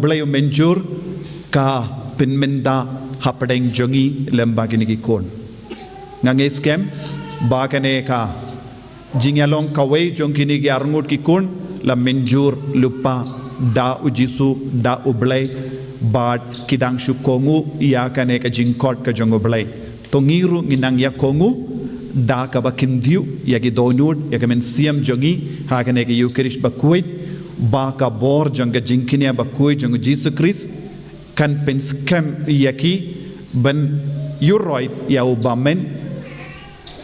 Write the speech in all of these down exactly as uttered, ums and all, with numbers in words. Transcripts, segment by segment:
Blei u mynjur ka pynmynta hapdeng jong ngi lem bad kine ki khun. Nga ngeit skhem ba kane ka jingïalong kawei jong kine ki arngut ki khun la mynjur lypa da u Jisu, da u Blei, bad ki dang shu kohnguh ïa kane ka jingkhot ka jong u Blei. To ngi ruh ngi nang ïa kohnguh da kaba kyntiew ïa ki dohnud, ïa ka mynsiem jong ngi ha kane ka Ïukharist bakhuid, ba ka bor jong ka jingkñia bakhuid jong u Jisu Khrist kan pynskhem ïa ki ban ïuroit ïa u bymman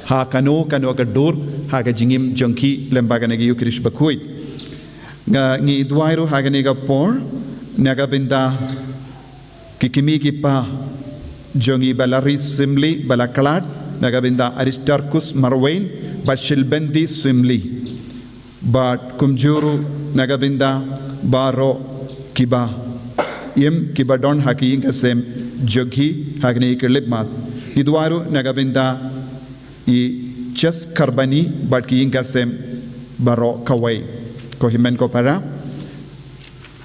ha kano kano ka dur ha ka jingim jong ki lem bad kane ka Ïukharist bakhuid. Nga ngi duwai ruh ha kane ka por na ka bynta ki kmie ki kpa jong ngi, ba la ri Syiemlieh, ba la khlad, na ka bynta Aristarkhus Marwein bad Shilbynti Syiemlieh. Bad kumjuh ruh na ka bynta baroh kiba im kiba don ha ki ïing ki sem jong ki ha kine ki khyllipmat. Ngi duwai ruh na ka bynta i Ches Kharbani bad ki ïing ki sem baroh kawei. Ko hynmen ko para,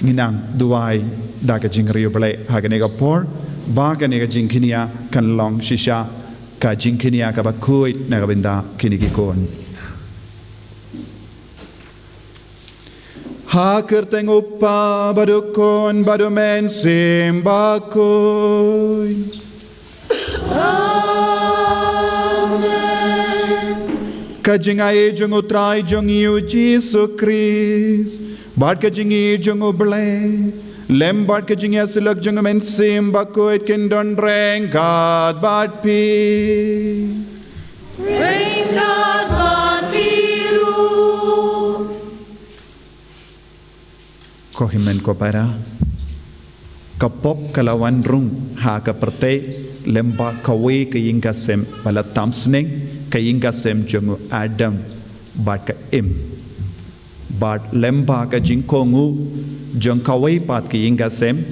ngi nang duwai da ka jingriewblei ha kane ka por, ba kane ka jingkñia kan long shisha ka jingkñia kaba khuid na ka bynta kine ki khun. Ha ka kyrteng u Kpa bad u Khun bad u Mynsiem Bakhuid. Amen. Ka jingaiei jong u Trai jong ngi u Jisu Khrist, bad ka jingïeit jong u Blei, lem bad ka jingïasyllok jong u Mynsiem Bakhuid, kin don ryngkat bad phi. Ryngkat bad phi ruh. Ko hynmen ko para, ka pop ka la wan rung ha ka pyrthei lem bad kawei ka ïing ki sem ba la tam sneng, ka ïing ki sem jong u Adam bad ka Im. Bad lem bad ka jingkohnguh jong kawei pat ka ïing ki sem,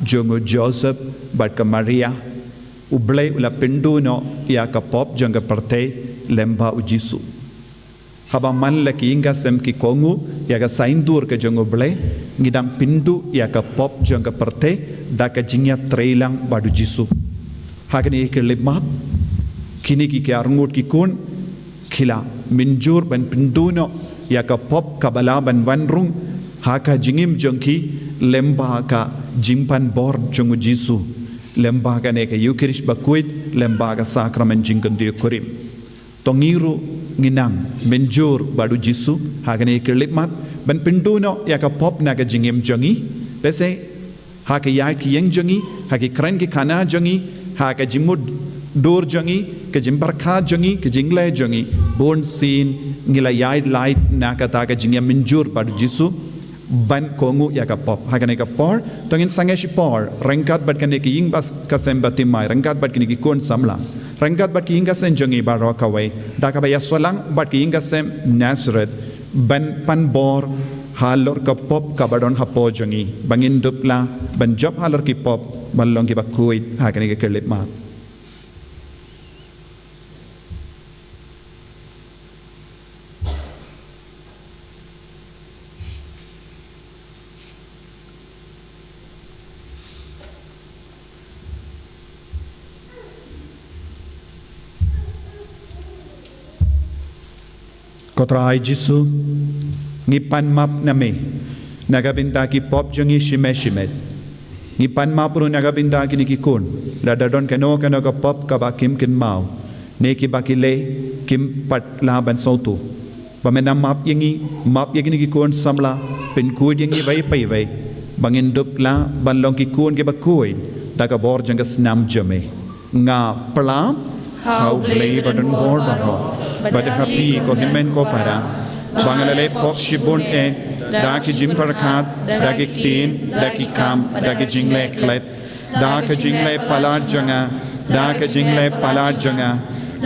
jong u Joseph bad ka Maria, u Blei u la pynduh noh ïa ka pop jong ka pyrthei lem bad u Jisu. Haba man la ki ïing ki sem ki kohnguh ïa ka saiñdur ka jong u Blei, ngi dang pynduh ïa ka pop jong ka pyrthei da ka jingïatreilang bad u Jisu. Ha kine ki khyllipmat, kine ki, ki arngut ki khun ki la mynjur ban pynduh noh ïa ka pop kaba la ban wan rung ha ka jingim jong ki lem bad ka jingpanbor jong u Jisu, lem bad kane ka Ïukharist bakhuid, lem bad ka sakramen jingkyntiew kurim. To ngi ruh ngi nang mynjur bad u Jisu ha kine ki khyllipmat ban pynduh noh ïa ka pop na ka jingim jong ngi. Lehse ha ka ïaid ka ïeng jong ngi, ha ki kren ki khana jong ngi, ha ka jingmutdur jong ngi, ka jingpyrkhat jong ngi, ka jingleh jong ngi, bunsien ngi la ïaid lait na kata ka jingïamynjur bad u Jisu ban kohnguh ïa ka pop. Ha kane ka por, to ngin sangeh shipor ryngkat bad kine ki ïing ki sem bathymmai, ryngkat bad kine ki khun samla, ryngkat bad ki ïing ki sem jong ngi baroh kawei, da kaba ïasolang bad ki ïing ki sem Nazareth, ban panbor halor ka pop kaba don hapoh jong ngi, ba ngin dup lah ban jop halor ki pop ban long kiba khuid ha kine ki khyllipmat. Ko Trai Jisu, ngi pan map na me na ka bynta ki pop jong ngi shimet shimet. Ngi pan map ruh na ka bynta kine ki khun, lada don kano kano ka pop kaba kim kynmaw ne kiba ki leh kim pat lah ban sngewthuh. Ba men nang map ïa ngi, map ïa kine ki khun samla, pynkhuid ïa ngi iwei pa iwei, ba ngin dup lah ban long ki khun kiba khuid da ka bor jong ka snam jong me. Nga pla ha U Blei ba don bor baroh, bad ha phi ko hynmen ko para, ba nga la leh pop shibun eh, da ki jingpyrkhat, da ki ktien, da ki kam, da ki jingleh klet, da ka jingleh palat jong nga, da ka jingleh palat jong nga,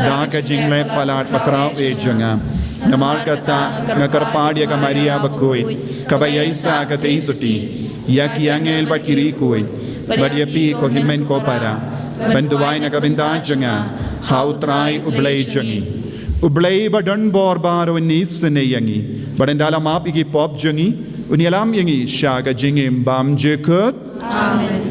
da ka jingleh palat bakhraw eh jong nga. Namar kata nga kyrpad ïa ka Maria bakhuid, kaba ïaishah katei suti, ïa ki angel bad ki riewkhuid, bad ïa phi ko hynmen ko para, ban duwai na ka bynta jong nga ha U Trai U Blei jong ngi. U Blei ba don bor baroh un isynei ïa ngi, bad un da la map ïa ki pop jong ngi, Un ïalam ïa ngi sha ka jingim bymjukut. Amen.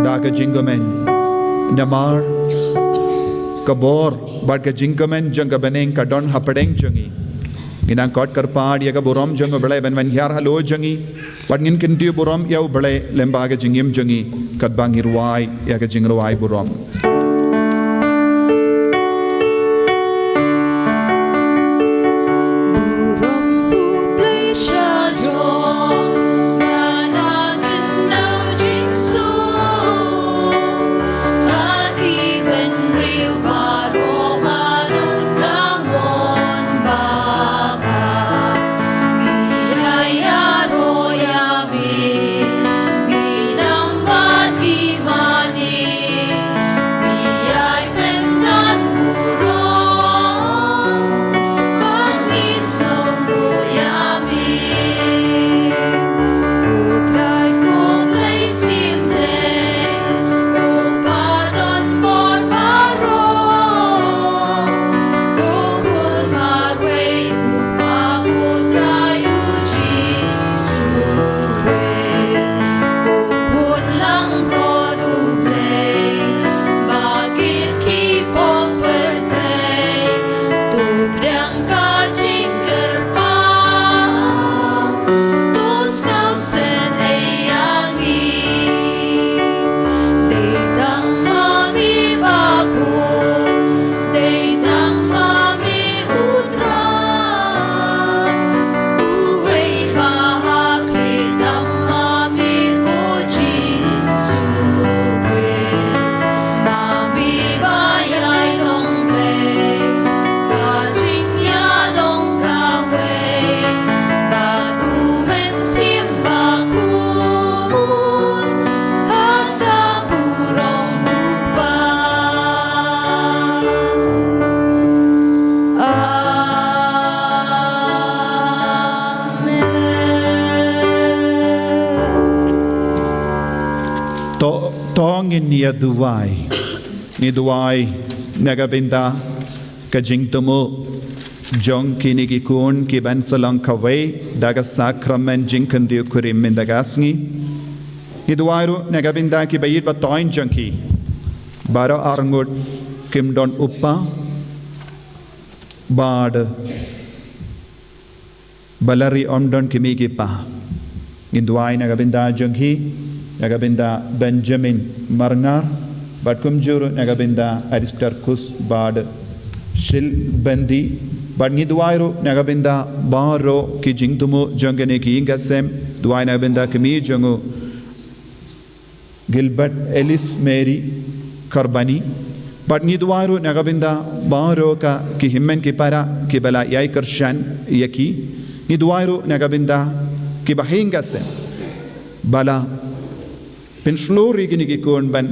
Da ka jingkmen, namar ka bor bad ka jingkmen jong ka bneng ka don hapdeng jong ngi. Ngi nang kot kyrpad ïa ka burom jong U Blei ban wan hiar halor jong ngi. Bad ngin kyntiew burom ïa U Blei lyngba ka jingim jong ngi, katba ngi rwai ïa ka jingrwai burom. Burom U Blei sha jrong, ba na kyndaw jingsuk, ha ki bynriew baroh ba don ka mon ba bha. Ngi ïa ïaroh ïa me, ngi dang bad ngi mane, ngi ïai pyngan burom, bad ngi sngewnguh ïa me. U Trai ko Blei Syiemlieh, ko ba don bor baroh, ko Khun marwei uba U Trai U Jisu Khrist, ko Khun langbrot U Blei, ba kit ki pop pyrthei, to pdiang ka jingkyrpad, to skhem shen ïa ngi. Dei tang ma me ba khun, dei tang ma me U Trai, uwei ba ha khlieh tang ma me ko Jisu Khrist, ma me ba ïai long Blei, ka jingïalong kawei bad U Mynsiem Bakhuid, ha ka burom U Kpa. Amen. To, to ngin ïa duwai. Ngi duwai na ka bynta ka jingthmu jong kine ki khun ki ban sa long kawei da ka sakramen jingkyntiew kurim mynta ka sngi. Ngi duwai ruh na ka bynta ki ba ïeit ba thoiñ jong ki. Baroh arngut kim don u pa bad ba la ri ym don ki mei ki pa. Ngin duwai na ka bynta jong ki, na ka bynta Benjamin Marngar, bad kumjuh ruh na ka bynta Aristarkus bad Shilbandi, Bad ngi duwai ruh na ka bynta baroh ki jingthmu jong kine ki ïing ki sem, duwai na ka bynta kmie jong u Gilbert Ellis Mary Karbani. Bad ngi duwai ruh na ka bynta baroh ka ki hynmen ki para kiba la ïai kyrshan ïa ki. Ngi duwai ruh na ka bynta kiba ha ïing ha sem ba la pynshlur ïa kine ki khun ban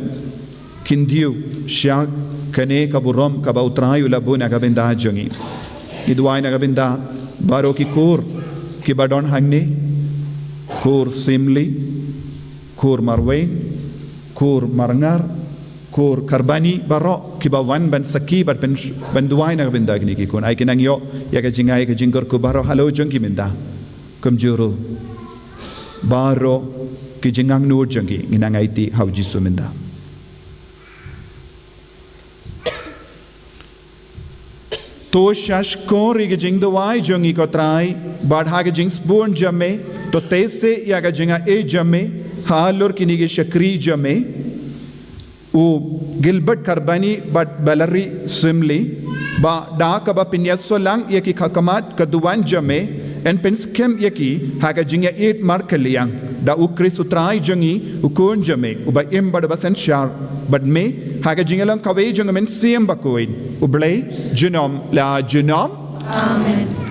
kyntiew sha kane ka burom kaba U Trai u la buh na ka bynta jong ngi. Ngi duwai na ka bynta baroh ki kur kiba don hangne, kur Simli, kur Marwein, kur Marngar, kur Karbani, baroh kiba wan ban sakhi bad ban, ban duwai na ka bynta kine ki khun. Ai ki nang ïoh ïa ka jingai ka jingkyrkhu baroh halor jong ki mynta. Kumjuh ruh baroh ki jingangnud jong ki ngi nang aiti ha U Jisu mynta. To sha shkor ïa ka jingduwai jong ngi ko Trai, bad ha ka jingsbun jong me, to teh seh ïa ka jingaiei jong me halor kine ki shakri jong me, u Gilbert Karbani bad Valerie Simli, ba da kaba pynïasoh lang ïa ki khadmat ka duwan jong me, yn pynskhem ïa ki ha ka jingïaieit markylliang da U Khrist U Trai jong ngi, U Khun jong me uba im bad uba synshar bad me, ha ka jingïalong kawei jong U Mynsiem Bakhuid, U Blei junom la junom. Amen.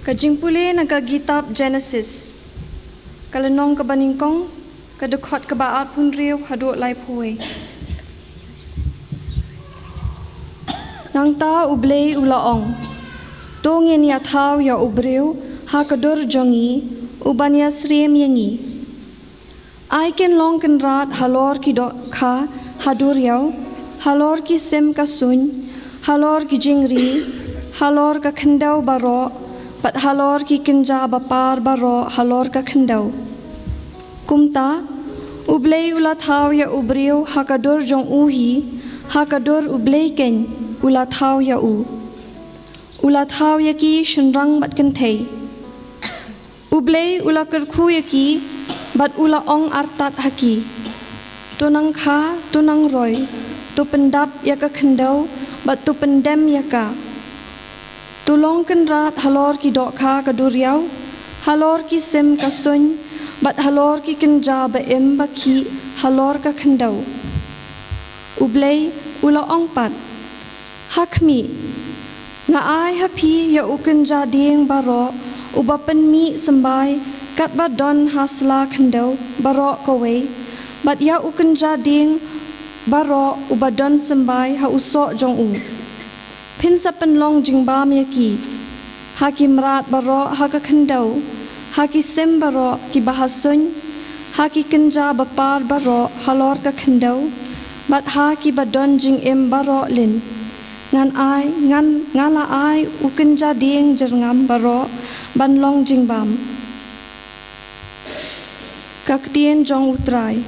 Ka jingpule na ka kitab Genesis, ka lynnong kaba nyngkong, ka dkhot kaba arphew hynriew haduh laiphew wei. Nangta U Blei u la ong, to ngin ïa thaw ïa u briew ha ka dur jong ngi, u ban ïasyriem ïa ngi. Ai kin long kynrad halor ki dohkha ha duriaw, halor ki sim ka suiñ, halor ki jingri, halor ka khyndew baroh, bad halor ki kynja bapar baroh halor ka khyndew. Kumta, U Blei u la thaw ïa u briew ha ka dur jong u hi, ha ka dur U Blei keiñ u la thaw ïa u. U la thaw ïa ki shynrang bad kynthei. U Blei u la kyrkhu ïa ki, bad u la ong artat ha ki. To nang kha, to nang roi, to pyndap ïa ka khyndew, bad to pyndem ïa ka. To long kynrad halor ki dohkha ka duriaw, halor ki sim ka suiñ, bad halor ki kynja ba im ba khih halor ka khyndew. U Blei u la ong pat, ha khmih, nga ai ha phi ïa u kynja dieng baroh uba pynmih symbai katba don ha sla khyndew baroh kawei, bad ïa u kynja dieng baroh uba don symbai ha u soh jong u. Phin sa pynlong jingbam ïa ki, ha ki mrad baroh ha ka khyndew, ha ki sim baroh kiba ha suiñ, ha ki kynja bapar baroh halor ka khyndew, bad ha kiba don jingim baroh lin. Ngan ai, ngan, nga la ai u kynja dieng jyrngam baroh ban long jingbam. Ka ktien jong U Trai.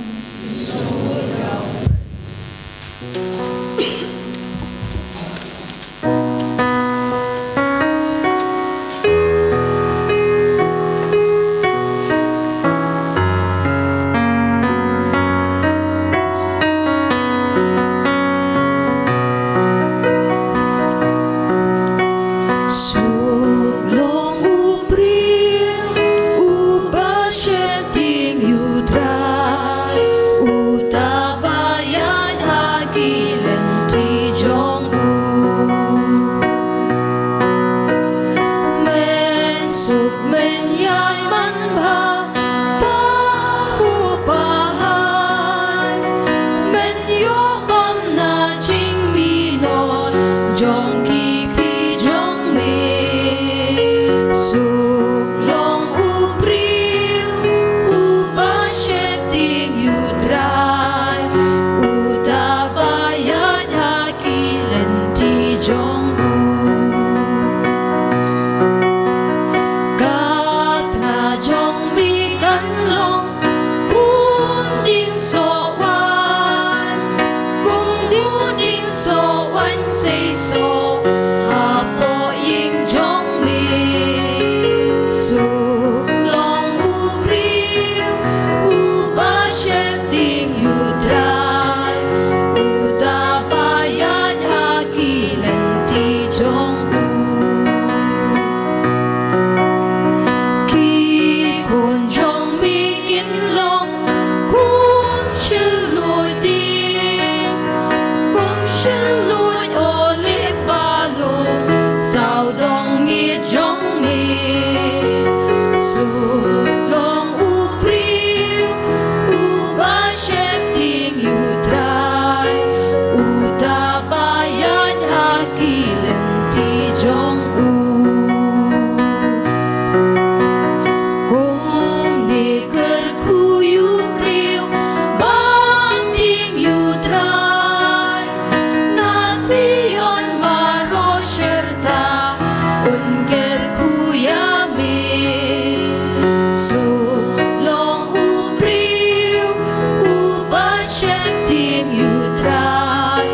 Trai,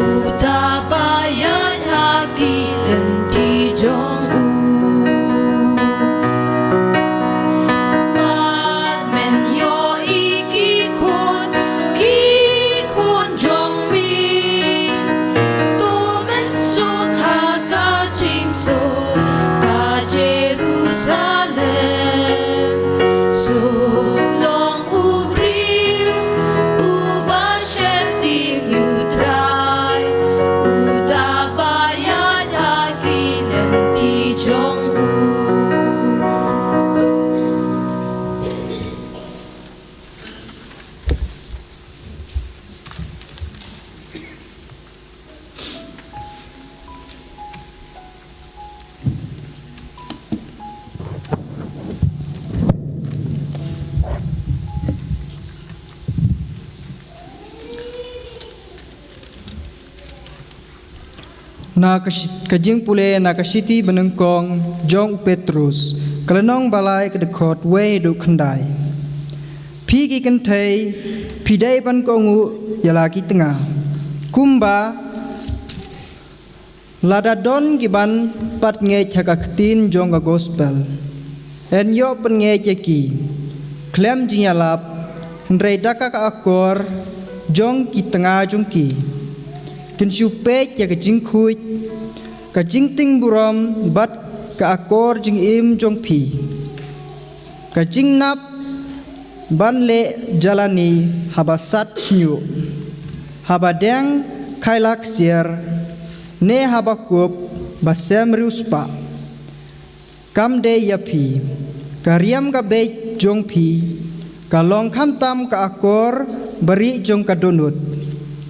uta ba ïaid ha ki lynti jong u. Bad men ïohi ki khun, ki khun jong mi. To men suk ha ka jingsuk ka Jerusalem. Suk long u briew uba sheptieng ïa u Trai, uta ba ïaid ha ki lynti jong u. Na ka shi-, ka jingpule na ka shithi banyngkong jong u Petrus, ka lynnong ba lai, ka dkhot wei haduh khyndai. Phi ki kynthei, phi dei ban kohnguh ïa la ki tnga. Kumba lada don ki ban pat ngeit ha ka ktien jong ka gospel, yn ïoh pynngeit ïa ki khlem jingïalap, hynrei da ka akor jong ki tnga jong ki, kin shu peit ïa ka jingkhuid, ka jingtieng burom bad ka akor jingim jong phi. Ka jingnap ban leh jalani haba sat shñiuh, haba deng khaila ksiar, ne haba kup ba sem riewspah. Kam dei ïa phi, ka riam ka beit jong phi ka long khamtam ka akor barieh jong ka dohnud,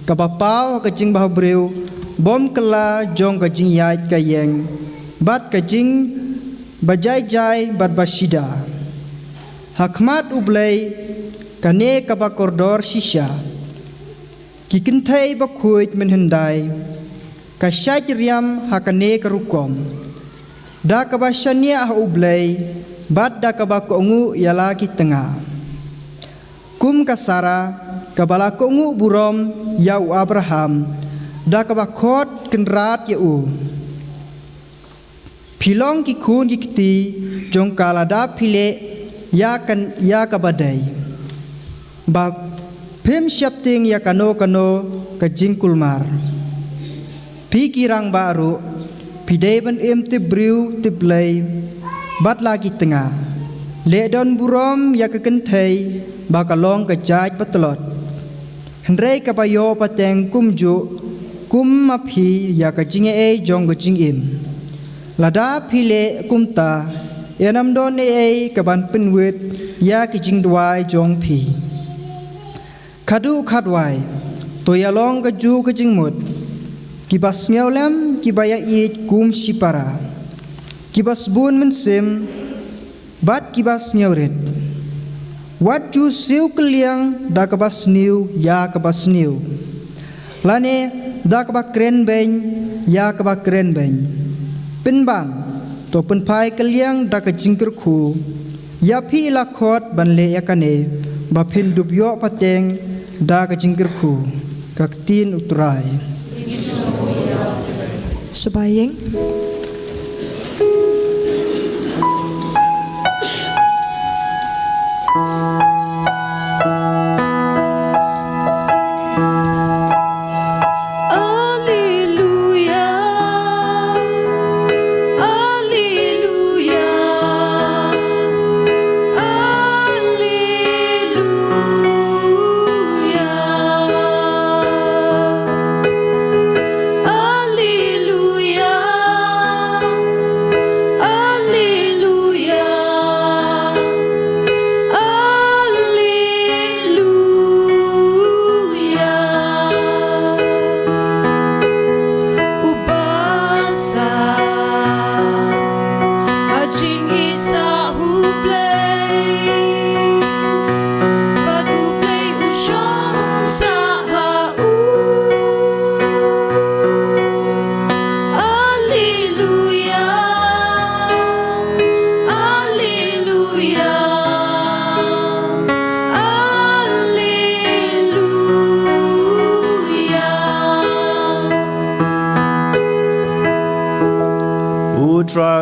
kaba paw ha ka jingbhabriew bym kylla jong ka jingïaid ka ïeng bad ka jing ba jai jai bad ba shida. Ha khmat U Blei kane kaba kordor shisha. Ki kynthei bakhuid mynhyndai ka shait riam ha kane ka rukom, da kaba shaniah ha U Blei bad da kaba kohnguh ïa la ki tnga. Kum ka Sara kaba la kohnguh burom ïa u Abraham, da kaba khot kynrad ïa u. Phi long ki khun ki kti jong ka lada phi leh ïa kan, ïa kaba dei, ba phim sheptieng ïa kano kano ka jingkulmar. Phi ki rangbah ruh, phi dei ban im tip briew tip Blei bad la ki tnga. Leh don burom ïa ka kynthei ba ka long ka jait ba tlot, hynrei kaba ïoh pateng kumjuh kum ma phi ïa ka jingaiei jong ka jingim. Lada phi leh kumta, yn ym don ei ei ka ban pynwit ïa ki jingduwai jong phi. Khadduh khadwai, to ïalong kajuh ka jingmut, kiba sngewlem, kiba ïaieit kum shipara, kiba sbun mynsiem, bad kiba sngewrit. Wat ju siew kylliang da kaba sniew ïa kaba sniew, lane da kaba krenbeiñ ïa kaba krenbeiñ. Pynban, to pynphai kylliang da ka jingkyrkhu. Ïa phi i la khot ban leh ïa kane, ba phin dup ïoh pateng da ka jingkyrkhu. Ka ktien U Trai. Sngewbha ïing. Alleluia, alleluia, alleluia, alleluia.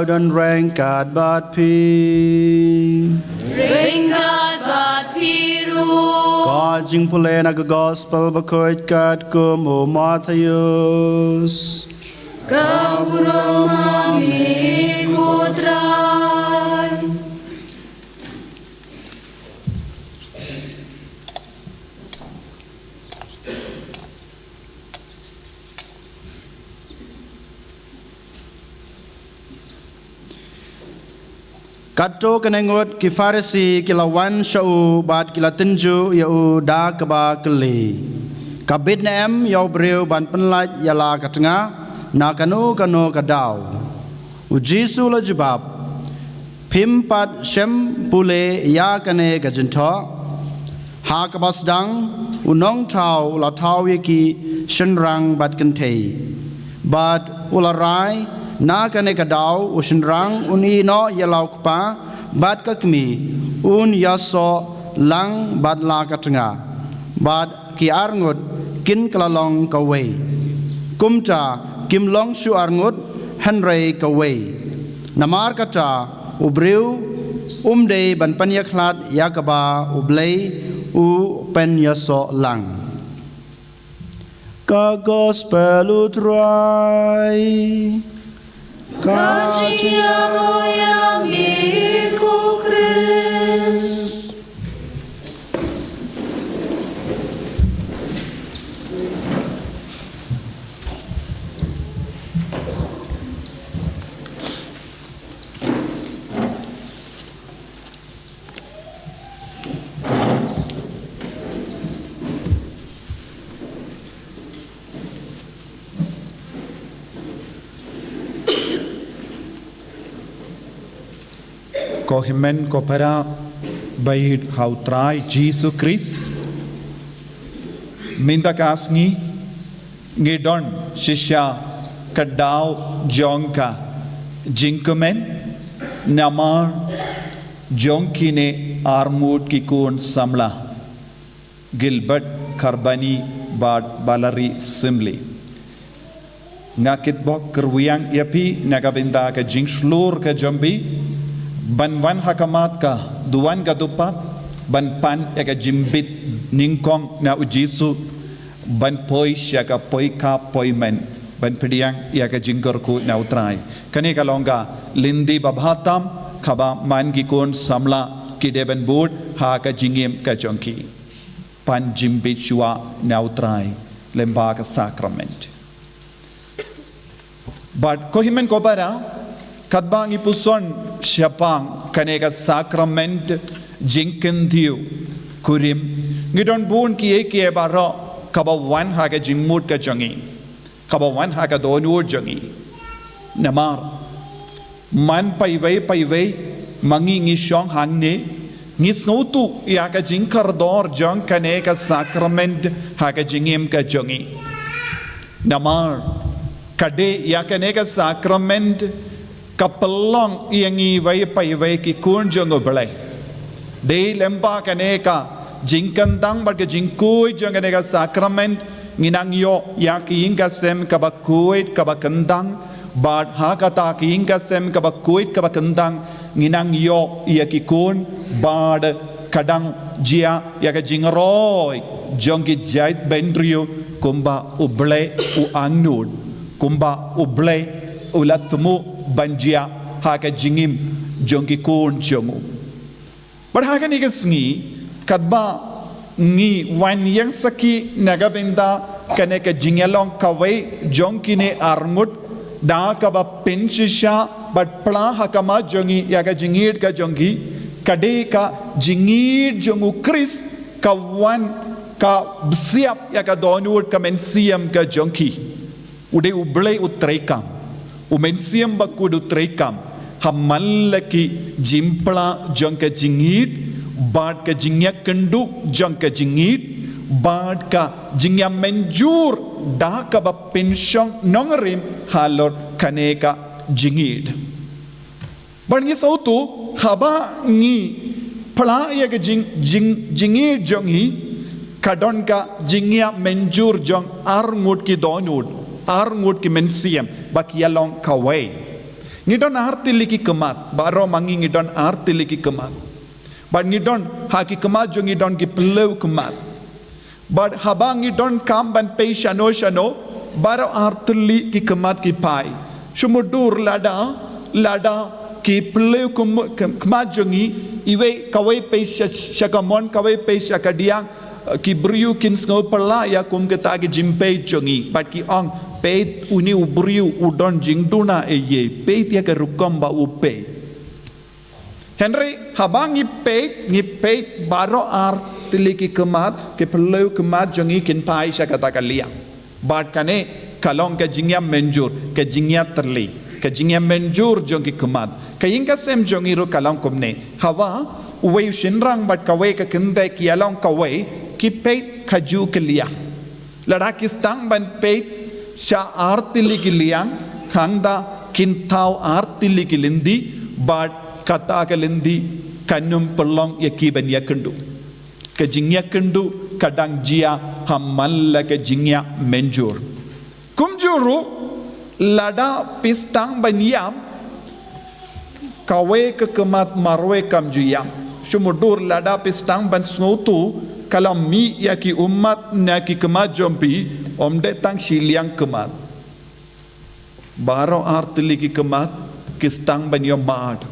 Don ryngkat bad phi. Ryngkat bad phi ruh. Ka jingpule na ka gospel bakhuid katkum u Mathaios. Ka burom ha me ko Trai. Katto katne ngut ki Pharisi ki la wan sha u bad ki la tynjuh ïa u da kaba kylli, ka bit ne em ïa u briew ban pynlait ïa la ka tnga na kano kano ka daw? U Jisu u la jubab, phim pat shym pule ïa kane ka jingthoh? Ha kaba sdang, u nongthaw u la thaw ïa ki shynrang bad kynthei, bad u la rai, na kane ka daw u shynrang un ïehnoh ïa la u kpa bad ka kmie, un ïasoh lang bad la ka tnga, bad ki arngut kin kylla long kawei. Kumta kim long shuh arngut, hynrei kawei. Namar kata, u briew um dei ban pynïakhlad ïa kaba U Blei u pynïasoh lang. Ka gospel U Trai. Ka jingïaroh ïa me ko Khrist. Ko hynmen ko para ba ïeit ha U Trai Jisu Khrist, mynta ka sngi ngi don shisha ka daw jong ka jingkmen namar jong kine arngut ki khun samla, Gilbert Kharbani bad Valerie Syiemlieh. Nga kitbok kyrwiang ïa phi na ka bynta ka jingshlur ka jong phi ban wan ha khmat ka duwan ka dupat, ban pan ïa ka jingbit nyngkong na U Jisu, ban poi sha ka poi khap poi men, ban pdiang ïa ka jingkyrkhu na U Trai. Kane ka long ka lynti ba bha tam kaba man ki khun samla ki dei ban bud ha ka jingim ka jong ki. Pan jingbit shuwa na U Trai lyngba ka sakrament. Bad ko hynmen ko para, katba ngi puson shaphang kane ka sakrament jingkyntiew kurim, ngi don bun kiei kiei baroh kaba wan ha ka jingmut ka jong ngi, kaba wan ha ka dohnud jong ngi. Namar man paiwei paiwei ma ngi ngi shong hangne, ngi sngewthuh ïa ka jingkordor jong kane ka sakrament ha ka jingim ka jong ngi. Namar ka dei ïa kane ka sakrament ka pynlong ïa ngi wei paiwei ki khun jong U Blei. Dei lyngba kane ka jingkyntang bad ka jingkhuid jong kane ka sakrament, ngi nang ïoh ïa ka ïing ka sem kaba khuid kaba kyntang, bad ha kata ka ïing ka sem kaba khuid kaba kyntang, ngi nang ïoh ïa ki khun, bad ka dang jia ïa ka jingroi jong ki jaitbynriew kumba U Blei u angnud, kumba U Blei u la thmu ban jia ha ka jingim jong ki khun jong u. Bad ha kane ka sngi, katba ngi wan ïeng sakhi na ka bynta kane ka jingïalong kawei jong kine arngut, da kaba pynshisha bad pla ha khmat jong ngi ïa ka jingïeit ka jong ki, ka dei ka jingïeit jong U Khrist ka wan ka bsiap ïa ka dohnud ka mynsiem ka jong ki. U dei U Blei u treikam, U Mynsiem Bakhuid u treikam ha man la ki jingpla jong ka jingïeit, bad ka jingïakynduh jong ka jingïeit, bad ka jingïamynjur da kaba pynshong nongrim halor kane ka jingïeit. Bad ngi sngewthuh haba ngi pla ïa ka jing, jing, jingïeit jong ngi, ka don ka jingïamynjur jong arngut ki dohnud, arngut ki mynsiem ba ki ïalong kawei. Ngi don ar tylli ki khmat, baroh ma ngi ngi don ar tylli ki khmat. Bad ngi don, ha ki khmat jong ngi don ki phylliew khmat. Bad haba ngi donkam ban peit shano shano, baroh ar tylli ki khmat ki peit. Shu mutdur lada, lada ki phylliew khmat jong ngi, iwei kawei peit sha, sha kamon, kawei peit sha kadiang, ki briew kin sngew pyrshah ïa kum kata ki jingpeit jong ngi. Bad ki ong, peit une u briew u don jingduna eiei, peit ïa ka rukom ba u peit. Hynrei haba ngi peit, ngi peit baroh ar tylli ki khmat, ki phylliew khmat jong ngi kin peit sha kata ka liang. Bad kane ka long ka jingïamynjur, ka jingïatylli, ka jingïamynjur jong ki khmat. Ka ïing ka sem jong ngi ruh ka long kumne. Haba uwei u shynrang bad kawei ka kynthei ki ïalong kawei, ki peit kajuh ka liang. Lada ki sdang ban peit sha ar tylli ki liang, hangta kin thaw ar tylli ki lynti, bad kata ka lynti kan ym pynlong ïa ki ban ïakynduh. Ka jingïakynduh ka dang jia ha man la ka jingïamynjur. Kumjuh ruh, lada phi sdang ban ïam, kawei ka khmat marwei kam ju ïam. Shu mutdur lada phi sdang ban sngewthuh, ka la mih ïa ki ummat na ki khmat jong phi, ym dei tang shiliang khmat. Baroh ar tylli ki khmat, ki sdang ban ïohmad.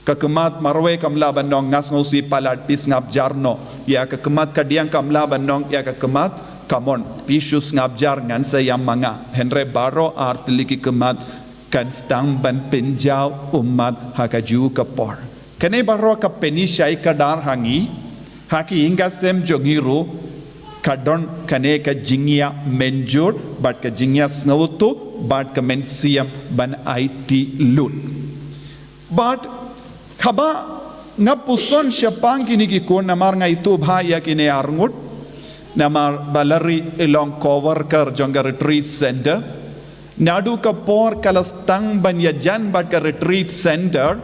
Ka khmat marwei kam lah ban ong nga sngewsih palat, phi sngap jar noh. Ïa ka khmat kadiang kam lah ban ong ïa ka khmat, come on, phi shu sngap jar, ngan sa ïam ma nga. Hynrei baroh ar tylli ki khmat kan sdang ban pynjaw ummat ha kajuh ka por. Kane baroh ka pynïasoh ka dar ha ngi, ha ki ïing ka sem jong ngi ruh, ka don kane ka jingïamynjur, bad ka jingïasngewthuh, bad ka mynsiem ban aiti lut. Bad haba nga puson shaphang kine ki khun, namar nga ithuh bha ïa kine arngut, namar Valerie i long co-worker jong ka retreat center. Naduh ka por ka la sdang ban ïajan bad ka retreat center,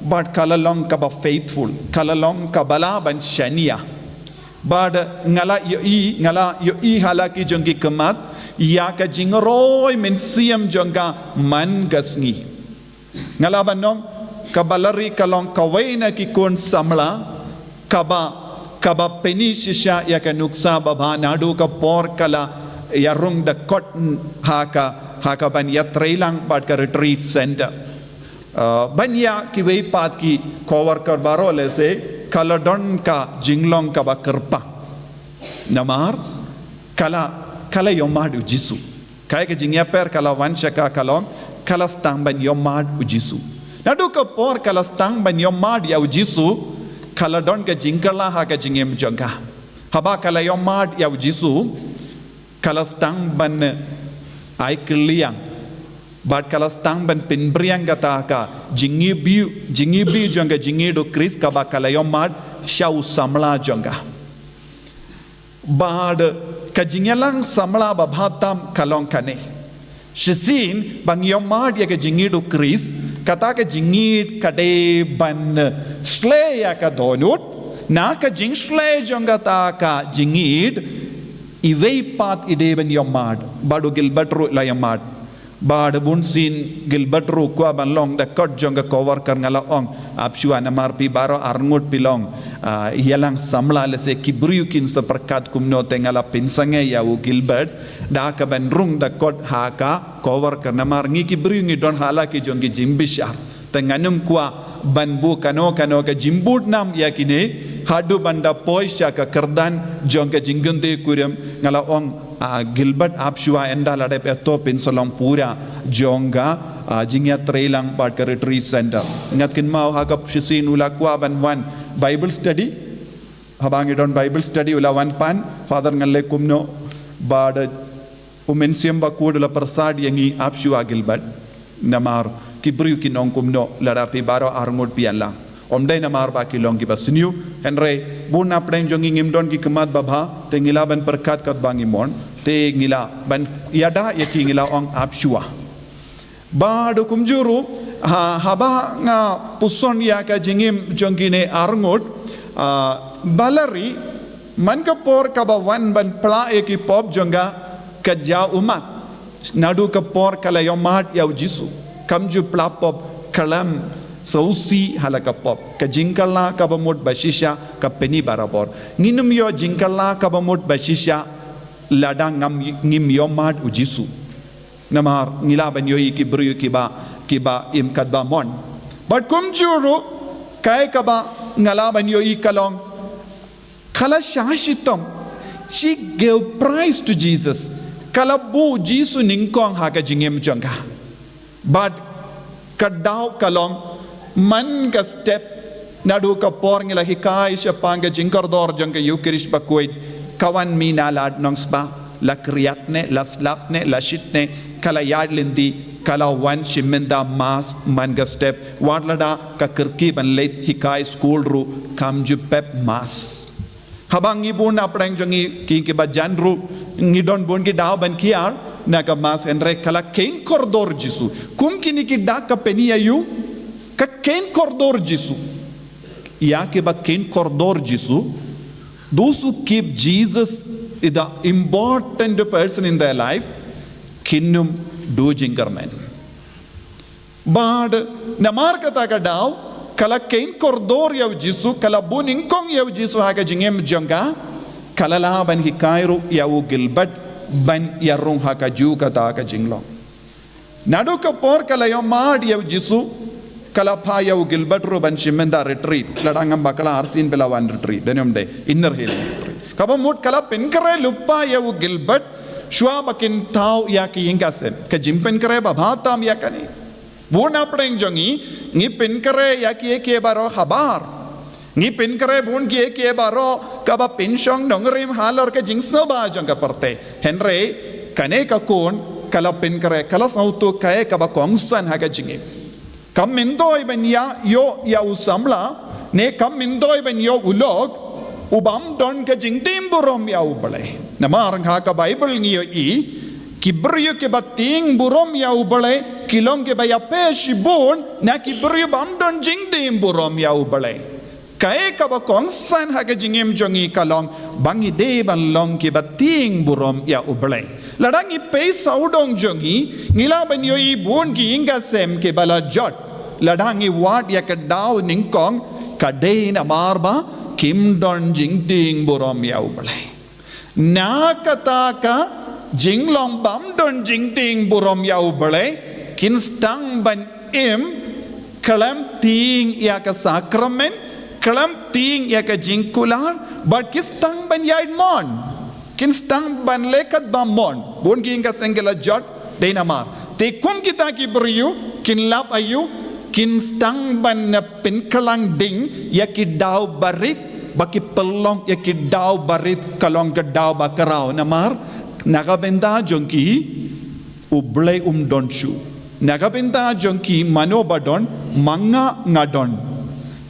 bad ka la long kaba faithful, ka la long kaba lah ban shaniah. Bad nga la ïohi, nga la ïohi ha la ki jong ki khmat, ïa ka jingroi mynsiem jong ka man ka sngi. Nga lah ban ong, ka Valerie ka long kawei na ki khun samla, kaba, kaba pyni shisha ïa ka nuksa babha naduh ka por ka la ïarung da kot ha ka, ha ka ban ïatreilang bad ka retreat center. Uh, ban ïa kiwei pat ki co-worker baroh lehse, ka la don ka jinglong kaba kyrpang. Namar, ka la, ka la ïohmad ïa u Jisu. Kaei ka jingïapher ka la wan sha ka, ka long, ka la sdang ban ïohmad ïa u Jisu. Naduh ka por ka la sdang ban ïohmad ïa u Jisu, ka la don ka jingkylla ha ka jingim jong ka. Haba ka la ïohmad ïa u Jisu, ka la sdang ban ai kylliang. Bad ka la sdang ban pynbring kata ka jingiwbih, jingiwbih jong ka jingïeit u Khrist kaba ka la ïohmad sha u samla jong ka. Bad ka jingïalang samla babha tam ka long kane. Shisien ba ngi ïohmad ïa ka jingïeit u Khrist, kata ka jingïeit ka dei ban shlei ïa ka dohnud, na ka jingshlei jong kata ka jingïeit, iwei pat i dei ban ïohmad, bad u Gilbert ruh la ïohmad. Bad bunsien Gilbert ruh kwah ban long da kot jong ka co-worker, nga la ong, ap shuwa namar phi baroh arngut phi long, ah, ïalang samla lehse ki briew kin sa pyrkhat kumno, te nga la pynsangeh ïa u Gilbert da ka ban rung da kot ha ka co-worker namar ngi ki briew ngi don ha la ki jong ki jingbishar. Te ngan ym kwah ban buh kano kano ka jingbud nam ïa kine, haduh ban da poi sha ka kyrdan jong ka jingkynthei kurim, nga la ong, ah, Gilbert ap shuwa, ynda la dep ïa to phin sa long pura jong ka, ah, jingïatreilang bad ka retreat center. Ngat kynmaw ha ka shisien u la kwah ban wan Bible study. Haba ngi don Bible study u la wan pan, Father ngan leh kumno, bad u Mynsiem Bakhuid u la pyrsad ïa ngi ap shuwa Gilbert. Namar ki briew kin ong kumno lada phi baroh arngut phi ïalang. Ym dei namar ba ki long kiba sniew, hynrei bun na pdeng jong ngi ngim don ki khmat babha, te ngi lah ban pyrkhat katba ngi mon, te ngi lah ban ïada ïa ki, ngi la ong ap shuwa. Bad kumjuh ruh, ha, haba nga puson ïa ka jingim jong kine arngut, ah, Valerie, man ka por kaba wan ban pla ïa ki pop jong ka, ka jaw ummat. Naduh ka por ka la ïohmad ïa u Jisu. Kam ju pla pop, khlem sngewsih ha la ka pop. Ka jingkylla kaba mut ba shisha ka pyni barabor. Ngin ym ïoh jingkylla kaba mut ba shisha lada ngam, ngim ïohmad u Jisu. Namar ngi lah ban ïohi ki briew kiba, kiba im katba mon. Bad kumjuh ruh, kaei kaba nga lah ban ïohi ka long, ka la shah shitom. She gave praise to Jesus. Ka la buh Jisu nyngkong ha ka jingim jong ka. Bad ka daw ka long, man ka step, naduh ka por ngi la hikai shaphang ka jingkordor jong ka Eucharist bakhuid, ka wan mih na lad nongsbah, la khriat ne, la slap ne, la shit ne, ka la ïaid lynti, ka la wan shim mynta Mass man ka step, wat lada ka kyrkieh ban leit hikai skul ruh, kam ju pep Mass. Haba ngi bun na pdeng jong ngi ki, kiba jan ruh, ngi don bun ki daw ban kiar na ka Mass, hynrei ka la kheiñ kordor Jisu. Kum kine ki dak ka pyni ïa u, ka kheiñ kordor Jisu. Ïa kiba kheiñ kordor Jisu, those who keep Jesus is the important person in their life, kin ym duh jingkyrmen. Bad namar kata ka daw, ka la kheiñ kordor ïa u Jisu, ka la buh nyngkong ïa u Jisu ha ka jingim jong ka, ka la lah ban hikai ruh ïa u Gilbert ban ïarung ha kajuh kata ka jinglong. Naduh ka por ka la ïohmad ïa u Jisu, ka la phah ïa u Gilbert ruh ban shim mynta retreat. Lada ngam bakla arsien phi la wan retreat, dang ym dei, Inner Healing Retreat. Kaba mut ka la pynkhreh lypa ïa u Gilbert, shuwa ba kin thaw ïa ki ïing ka sem. Ka jingpynkhreh babha tam ïa kane. Bun na pdeng jong ngi, ngi pynkhreh ïa kiei kiei baroh habar. Ngi pynkhreh bun kiei kiei baroh kaba pynshong nongrim halor ka jingsngewbha jong ka pyrthei. Hynrei, kane ka khun, ka la pynkhreh, ka la sngewthuh kaei kaba kongsan ha ka jingim. Kam myntoi ban ïa, ïoh ïa u samla, ne kam myntoi ban ïoh u lok, u bym don ka jingtim burom ïa u Blei. Namar ha ka Baibl ngi ïohi, ki briew kiba tim burom ïa u Blei, ki long kiba ïapher shibun, na ki briew bym don jingtim burom ïa u Blei. Kaei kaba kongsan ha ka jingim jong ngi ka long, ba ngi dei ban long kiba tim burom ïa u Blei. Lada ngi peit sawdong jong ngi, ngi lah ban ïohi bun ki ïing ka sem kiba la jot. Lada ngi wad ïa ka daw nyngkong, ka dei namar ba kim don jingtim burom ïa u Blei. Na kata ka jinglong bym don jingtim burom ïa u Blei, kin sdang ban im, khlem tim ïa ka sakramen, khlem tim ïa ka jingkular, bad ki sdang ban ïaid mon. Kin sdang ban leh katba mon. Bun ki ïing ka sem ki la jot, dei namar. Te kum kita ki briew, kin lap aïu, kin sdang ban na pynkhlaiñ ding, ïa ki daw barit, ba ki pynlong ïa ki daw barit, ka long ka daw ba khraw namar, na ka bynta jong ki, u Blei um don shuh. Na ka bynta jong ki mano ba don, ma nga nga don.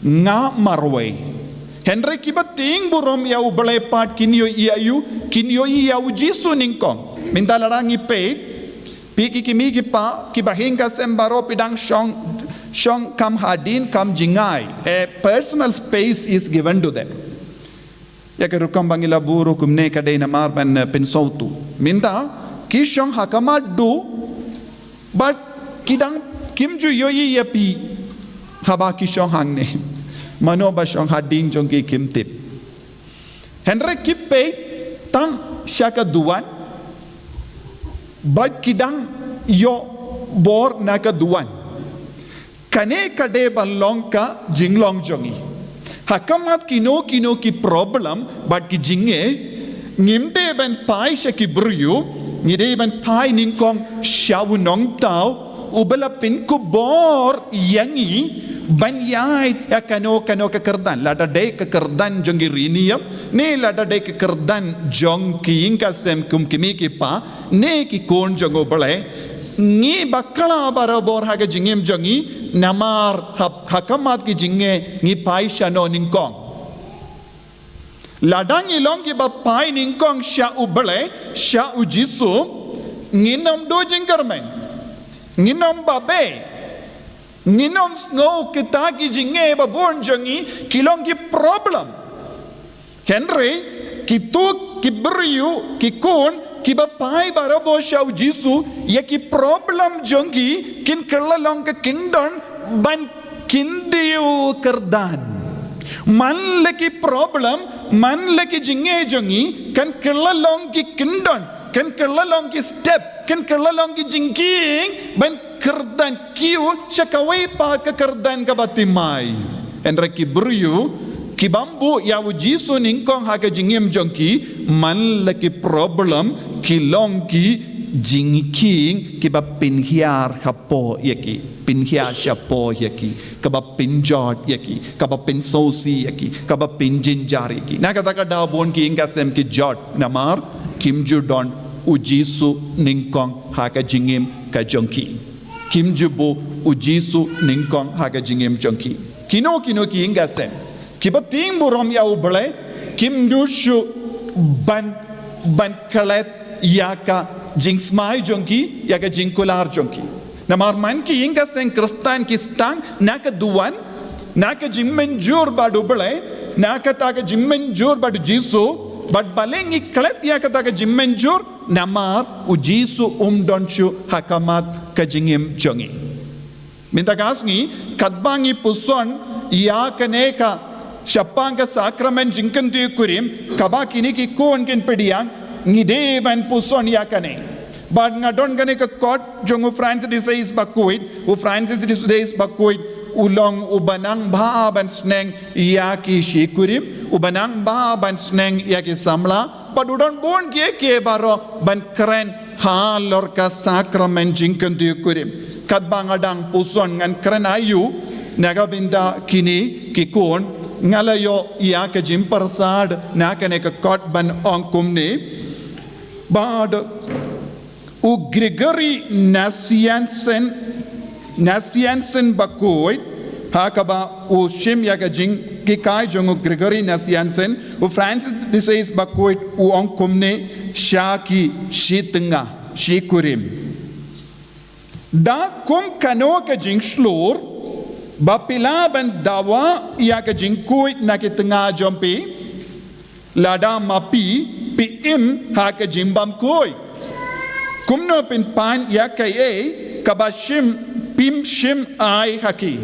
Nga marwei. Hynrei kiba tim burom ïa u Blei pat kin ïohi aïu, kin ïohi ïa u Jisu nyngkong. Mynta lada ngi peit, phi ki kmie ki kpa, kiba ïing ka sem baroh phi dang shong, shong kham hadien kham jngai. A personal space is given to them. Ïa ka rukom ba ngi la buh ruh kumne ka dei namar ban, eh, pynsngewthuh. Mynta, ki shong ha khmat duh, bad ki dang kim ju ïohi ïa phi. Haba ki shong hangne. Mano ba shong hadien jong ki kim tip. Hynrei ki peit tang sha ka duwan. Bad ki dang ïoh bor na ka duwan. Kane ka dei ban long ka jinglong jong ngi. Ha khmat kino kino ki problem, bad ki jingeh, ngim dei ban phai sha ki briew, ngi dei ban phai nyngkong sha u Nongthaw, uba la pynkup bor ïa ngi, ban ïaid ïa kano kano ka kyrdan, lada dei ka kyrdan jong ki riewniam, ne lada dei ka kyrdan jong ki ïing ka sem kum ki kmie ki kpa, ne ki khun jong u Blei, ngi bakla barabor ha ka jingim jong ngi, namar ha, ha khmat ki jingeh ngi phai shano nyngkong. Lada ngi long kiba phai nyngkong sha u Blei, sha u Jisu, ngin ym duh jingkyrmen. Ngin ym babe. Ngin ym sngew kita ki jingeh ba bun jong ngi, ki long ki problem. Hynrei, kito ki briew, ki khun, Kiba phai barabor sha u Jisu, ïa ki problem jong ki, kin kylla long ka kyndon, ban kyndit kyrdan. Man la ki problem, man la ki jingeh jong ngi, kan kylla long ki kyndon, kan kylla long ki step, kan kylla long ki jingkieng, ban kyrdan kiew sha kawei pat ka kyrdan kaba thymmai. Hynrei ki briew, ki bym buh ïa u Jisu nyngkong ha ka jingim jong ki, man la ki problem, ki long ki jingkieng, kiba pynhiar hapoh ïa ki, pynhiar shapoh ïa ki, kaba pynjot ïa ki, kaba pynsngewsih ïa ki, kaba pynjynjar ïa ki. Na kata ka daw bun ki ïing ka sem ki jot, namar kim ju don u Jisu nyngkong ha ka jingim ka jong ki. Kim ju buh u Jisu nyngkong ha ka jingim jong ki. Kino kino ki ïing ka sem, kiba tieng burom ïa u Blei, kim ju shu ban, ban klet ïa ka jingsmai jong ki, ïa ka jingkular jong ki. Namar man ki ïing ka sem Khristan ki sdang na ka duwan, na ka jingmynjur bad u Blei, na kata ka jingmynjur bad u Jisu, bad balei ngi klet ïa kata ka jingmynjur, namar u Jisu um don shuh ha khmat ka jingim jong ngi. Mynta ka sngi, katba ngi puson ïa kane ka shaphang ka sakramen jingkyntiew kurim, kaba kine ki khun kin pdiang, ngi dei ban puson ïa kane. Bad nga don kane ka kot jong u Francis di Sales bakhuid, u Francis di Sales bakhuid, u long uba nang bha ban sneng ïa ki shi kurim, uba nang bha ban sneng ïa ki samla, bad u don bun kiei kiei baroh ban kren halor ka sakramen jingkyntiew kurim. Katba nga dang puson ngan kren aïu, na ka bynta kine ki khun, nga la ïoh ïa ka jingpyrsad na kane ka kot ban ong kumne. Bad u Gregory Nazianzen, Nazianzen bakhuid, ha kaba u shim ïa ka jinghikai jong u Gregory Nazianzen, u Francis di Sales bakhuid u ong kumne sha ki shi tnga, shi kurim. Da kum kano ka jingshlur, ba phi lah ban dawa ïa ka jingkhuid na ki tnga jong phi, lada ma phi, phi im ha ka jingbymkhuid. Kumno phin pan ïa kaei, kaba shim, phim shym ai ha ki.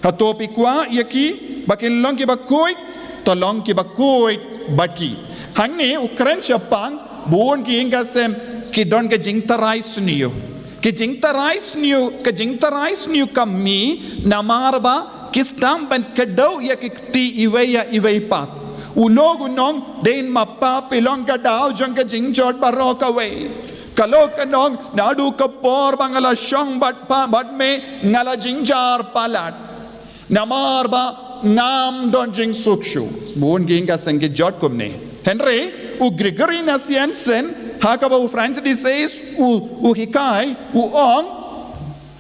Hato phi kwah ïa ki, ba kin long kiba khuid, to long kiba khuid bad ki. Hangne u kren shaphang, bun ki ïing ka sem, ki don ka jingtharai sniew. Ka jingtharai sniew, ka jingtharai sniew ka mih, namar ba, ki sdang ban kdew ïa ki kti iwei ïa iwei pat. U lok u ong, dei ma pha phi long ka daw jong ka jingjot baroh kawei. Ka lok ka ong, naduh ka por ba nga la shong bad pha bad me nga la jynjar palat. Namar ba ngam don jingsuk shuh. Bun ki ïing ka sem ki jot kumne. Hynrei, u Gregory Nazianzen, ha kaba u Francis di Sales, u, u hikai, u ong,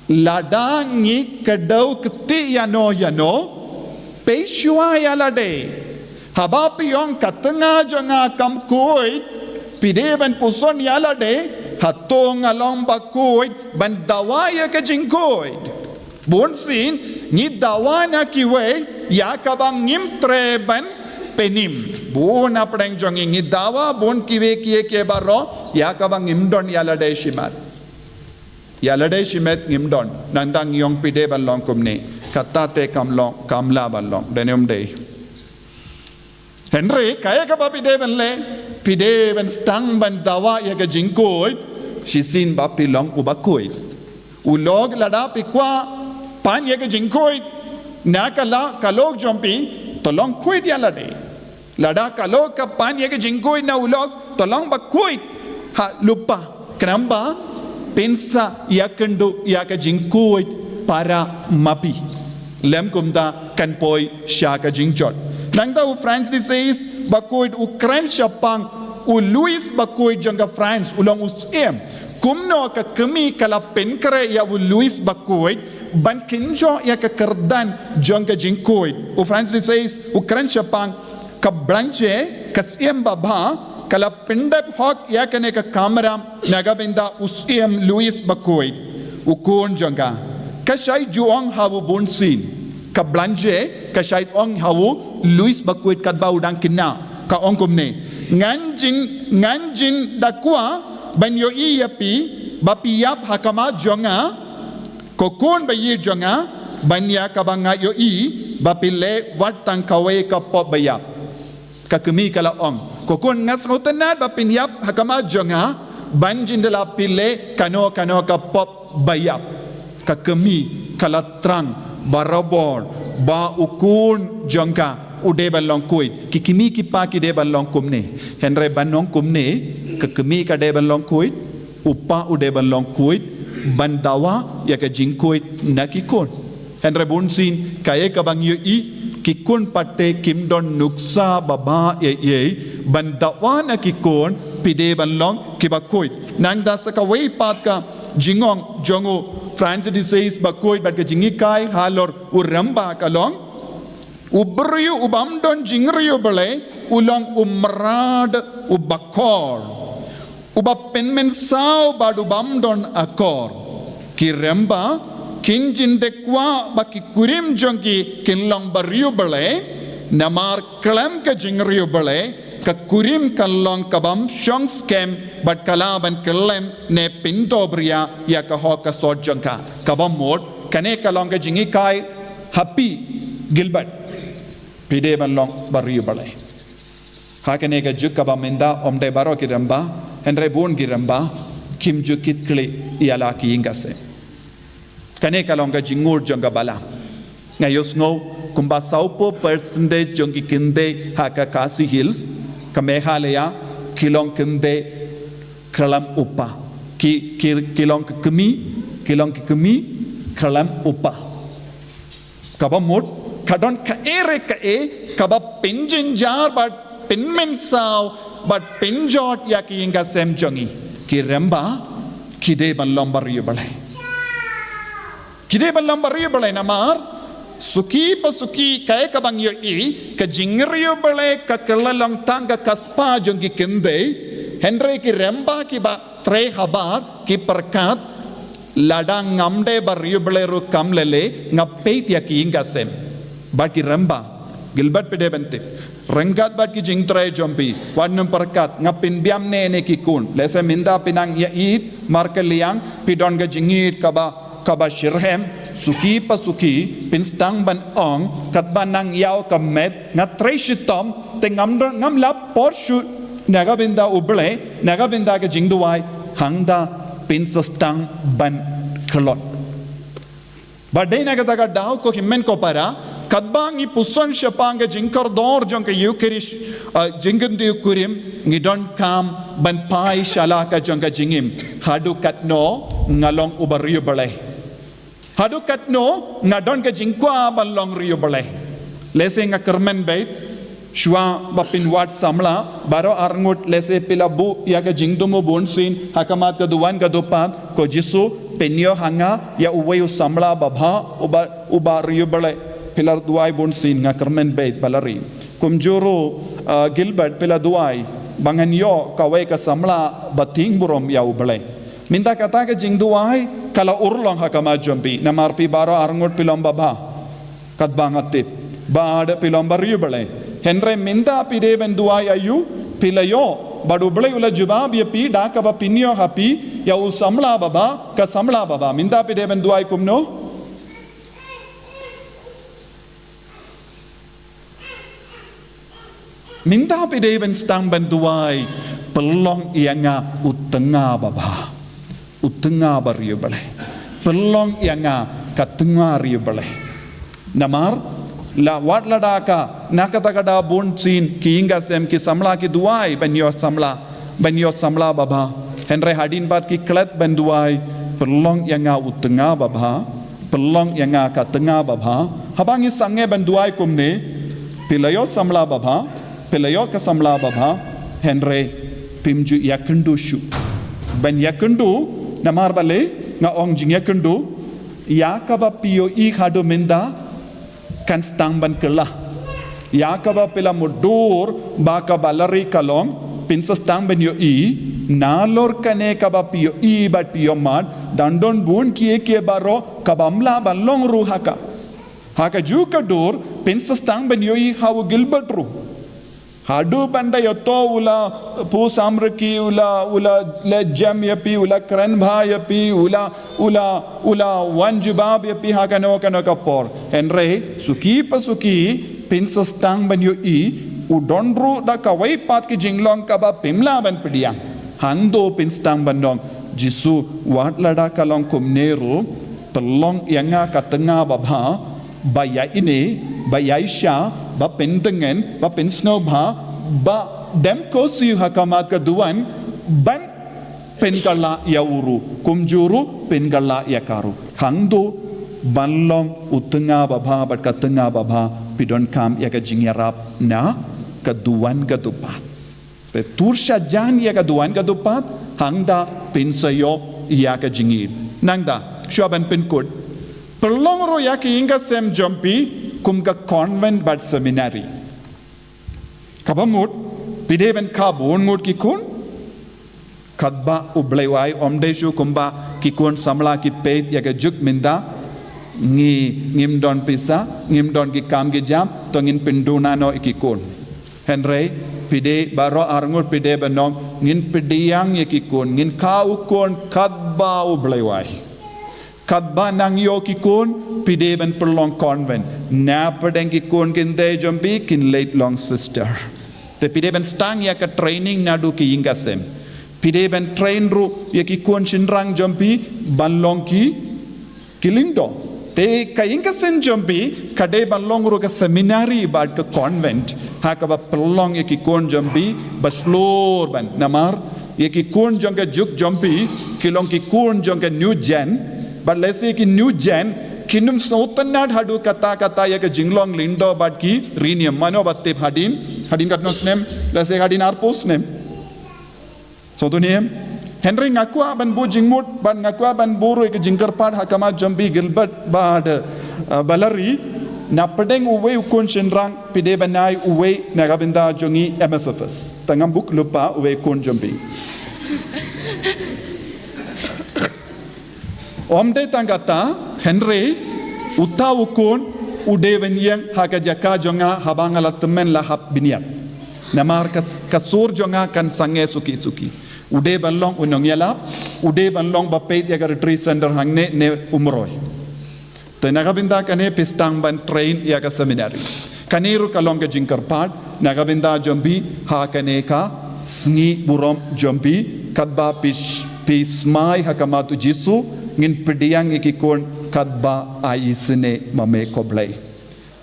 lada ngi kdew kti ïano ïano, pei shuwa ïa lade. Haba phi ong ka tnga jong nga kam khuid, phi dei ban puson ïa lade, hato nga long bakhuid, ban dawa ïa ka jingkhuid. Bunsien, ngi dawa na kiwei, ïa kaba ngim treh ban pynim. Bun hapdeng jong ngi, ngi dawa, bun kiwei kiei kiei baroh, ïa kaba ngim don ïa lade shimet. Ïa lade shimet ngim don, nangta ngi ong phi dei ban long kumne, kata te kam long, kam lah ban long, dei ne ym dei. Hynrei, kaei kaba phi dei ban leh, phi dei ban sdang ban dawa ïa ka jingkhuid, shisien ba phi long uba khuid. U lok lada phi kwah, pan ïa ka jingkhuid, na ka la, ka lok jong phi, to long khuid ïa lade. Lada ka lok ka pan ïa ka jingkhuid na u lok, to long bakhuid. Ha lypa. Khnang ba phin sa ïakynduh ïa ka jingkhuid para ma phi. Lym kumta kan poi sha ka jingjot. Nangta u Francis di Sales bakhuid u kren shaphang u Louis bakhuid jong ka France u long u syiem. Kumno ka kmie ka la pynkhreh ïa u Louis bakhuid ban kynjoh ïa ka kyrdan jong ka jingkhuid. U Francis di Sales u kren shaphang ka Blanche, ka syiem babha, ka la pyndep hok ïa kane ka kamram na ka bynta u syiem Louis bakhuid, u khun jong ka. Ka shait ju ong ha u bunsien. Ka Blanche, ka shait ong ha u Louis bakhuid katba u dang khynnah. Ka ong kumne. Ngan jing, ngan jin da kwah ban ïohi ïa phi, ba phi ïap ha khmat jong nga, ko khun ba ïeit jong nga, ban ïa kaba nga ïohi ba phi leh wat tang kawei ka pop ba ïap. Ka kmie ka la ong, ko khun, nga sngewtynnad ba phin ïap ha khmat jong nga, ban jin da la phi leh kano kano ka pop ba ïap. Ka kmie ka la thrang barabor ba u khun jong ka u dei ban long khuid. Ki kmie ki kpa ki dei ban long kumne. Hynrei ban long kumne, ka kmie ka dei ban long khuid, u kpa u dei ban long khuid, ban dawa ïa ka jingkhuid na ki khun. Hynrei bun sien kaei kaba ngi ïohi, ki khun pat te kim don nuksa babha ei ei ban dawa na ki khun, phi dei ban long kiba khuid. Nangta sa kawei pat ka jingong jong u Francis de Sales bakhuid bad ka jinghikai halor u Rymba ka long, u briew u bym don jingriewblei u long u mrad, u bakor, uba pynmynsaw bad u bym don akor. Ki Rymba kin jin da kwah ba ki kurim jong ki kin long bariewblei, namar khlem ka jingriewblei ka kurim kan long ka bym shong skhem bad ka lah ban kyllem ne pyndohbria ïa ka hok ka sot jong ka. Kaba mut, kane ka long ka jinghikai ha phi Gilbert. Phi dei ban long bariewblei. Ha kane ka juk kaba mynta, ym dei baroh ki Rymba, hynrei bun ki Rymba kim ju kit khlieh ïa la ki ïing ka sem. Kane ka long ka jingngeit jong ka balang. Nga ïohsngew kumba sawphew percentage jong ki kynthei ha ka Khasi Hills, ka Meghalaya, ki long kynthei khlem u kpa. Ki, ki, ki long ki kmie, ki long ki kmie khlem u kpa. Kaba mut, ka don kaei re kaei kaba pynjynjar bad pynmynsaw bad pynjot ïa ki ïing ka sem jong ngi. Ki Rymba ki dei ban long bariewblei. Ki dei ban long bariewblei namar suki pa suki, kaei kaba ngi ïohi, ka jingriewblei ka kylla long tang ka ka spah jong ki kynthei. Hynrei ki Rymba kiba trei habar ki pyrkhat, lada ngam dei bariewblei ruh kam lei lei, nga peit ïa ki ïing ka sem. Bad ki Rymba, Gilbert, phi dei ban tip, ryngkat bad ki jingtrei jong phi, wat nym pyrkhat nga pynbiang ne ne ki khun. Lehse mynta phi nang ïa ïeit markylliang, phi don ka jingïeit kaba, kaba shitrhem. Suki pa suki phin sdang ban ong, katba nang ïaw ka met, nga trei shitom, te ngam don, ngam lap por shuh na ka bynta U Blei, na ka bynta ka jingduwai, hangta phin sa sdang ban khlot. Bad dei na kata ka daw, ko hynmen ko para, katba ngi puson shaphang ka jingkordor jong ka Eucharist, ah, jingkyntu kurim, ngi donkam ban phai sha la ka jong ka jingim. Haduh katno nga long u bariewblei? Haduh katno nga don ka jingkwah ban long riewblei? Lehse nga kyrmen beit, shuwa ba phin wad samla, baroh arngut lehse phi la buh ïa ka jingthmu bunsien ha khmat ka duwan ka dupad, ko Jisu, pynïoh ha nga ïa uwei u samla babha, uba, uba riewblei. Phi la duwai bunsien, nga kyrmen beit, Valerie. Kumjuh ruh, ah, Gilbert, phi la duwai ba ngan ïoh kawei ka samla ba tieng burom ïa U Blei. Mynta kata ka jingduwai ka la urlong ha khmat jong phi, namar phi baroh arngut phi long babha, katba nga tip. Bad phi long bariewblei. Hynrei mynta phi dei ban duwai aïu? Phi la ïoh, bad U Blei u la jubab ïa phi da kaba pynïoh ha phi ïa u samla babha, ka samla babha. Mynta phi dei ban duwai kumno? Mynta phi dei ban sdang ban duwai, pynlong ïa nga u tnga babha, u tnga bariewblei. Pynlong ïa nga ka tnga riewblei. Namar la, wat lada ka, na kata ka daw bunsien ki ïing ka sem, ki samla ki duwai ban ïoh samla, ban ïoh samla babha. Hynrei hadien pat ki klet ban duwai, pynlong ïa nga u tnga babha, pynlong ïa nga ka tnga babha. Haba ngi sangeh ban duwai kumne, phi la ïoh samla babha, phi la ïoh ka samla babha, hynrei phim ju ïakynduh shuh. Ban ïakynduh, namar balei nga ong jingïakynduh? Ïa kaba phi ïohi haduh mynta kan sdang ban kylla. Ïa kaba phi la mutdur ba ka Valerie ka long, phin sa sdang ban ïohi. Nalor kane kaba phi ïohi bad phi ïohmad, dang don bun kiei kiei baroh kaba ym lah ban long ruh ha ka. Ha kajuh ka dur phin sa sdang ban ïohi ha u Gilbert ruh. Haduh ban da ïa to u la pyrshang ïa phi, u la, u la leh jem ïa phi, u la kren bha ïa phi, u la, u la, u la wan jubab ïa phi ha kano kano ka por. Hynrei suki pa suki, phin sa sdang ban ïohi, u don ruh da kawei pat ka jinglong kaba phim lah ban pdiang. Hangto phin sdang ban ong, Jisu, wat lada ka long kumne ruh, pynlong ïa nga ka tnga babha, ba ïa ine, ba ïa isha, ba pyntngen, ba pynsngewbha, ba dem ko siew ha khmat ka duwan, ban pynkylla ïa u ruh, kumjuh ruh pynkylla ïa ka ruh. Hangto ban long u tnga babha bad ka tnga babha, phi donkam ïa ka jingïarap na ka duwan ka dupat. Te tur sha jan ïa ka duwan ka dupat, hangta phin sa ïoh ïa ka jingïeit. Nangta, shuwa ban pynkut, pynlong ruh ïa ki ïing ka sem jong phi kum ka convent bad seminary. Kaba mut, phi dei ban kha bun ngut ki khun. Katba U Blei u ai, ym dei shuh kumba ki khun samla ki peit ïa ka juk mynta. Ngi, ngim don pisa, ngim don ki kam ki jam, to ngin pynduna noh ïa ki khun. Hynrei phi dei baroh arngut phi dei ban ong, ngin pdiang ïa ki khun, ngin kha u khun katba U Blei u ai. Katba nang ïoh ki khun, phi dei ban pynlong convent. Na pdeng ki khun kin dei jong phi, kin leit long sister. Te phi dei ban sdang ïa ka training naduh ki ïing ka sem. Phi dei ban train ruh ïa ki khun shynrang jong phi ban long ki, ki lyngdoh. Te ka ïing ka sem jong phi ka dei ban long ruh ka seminary bad ka convent, ha kaba pynlong ïa ki khun jong phi ba shlur ban. Namar ïa ki khun jong ka juk jong phi ki long ki khun jong ka new gen. Bad lehse ki new gen kin ym sngewtynnad haduh katta katta ïa ka jinglong lyngdoh bad ki riewniam. Mano ba tip hadien, hadien katno snem? Lehse hadien arphew snem. Sngewthuh ne em? Hynrei nga kwah ban buh jingmut bad nga kwah ban buh ruh ïa ka jingkyrpad ha khmat jong phi Gilbert bad, eh, Valerie, na pdeng uwei u khun shynrang phi dei ban ai uwei na ka bynta jong i M S F S. Te ngam buh lypa uwei u khun jong phi. Ym dei tang kata, hynrei uta u khun u dei ban ïeng ha ka jaka jong nga haba nga la tymmen la hap bniat. Namar ka, ka sur jong nga kan sangeh suki suki. U dei ban long u nongïalap, u dei ban long ba peit ïa ka retreat center hangne ne Umroi. Te na ka bynta kane phi sdang ban train ïa ka seminary. Kane ruh ka long ka jingkyrpad na ka bynta jong phi ha kane ka sngi burom jong phi, katba phi, phi smai ha khmat U Jisu, ngin pdiang ïa ki khun katba ai isynei ma me ko Blei.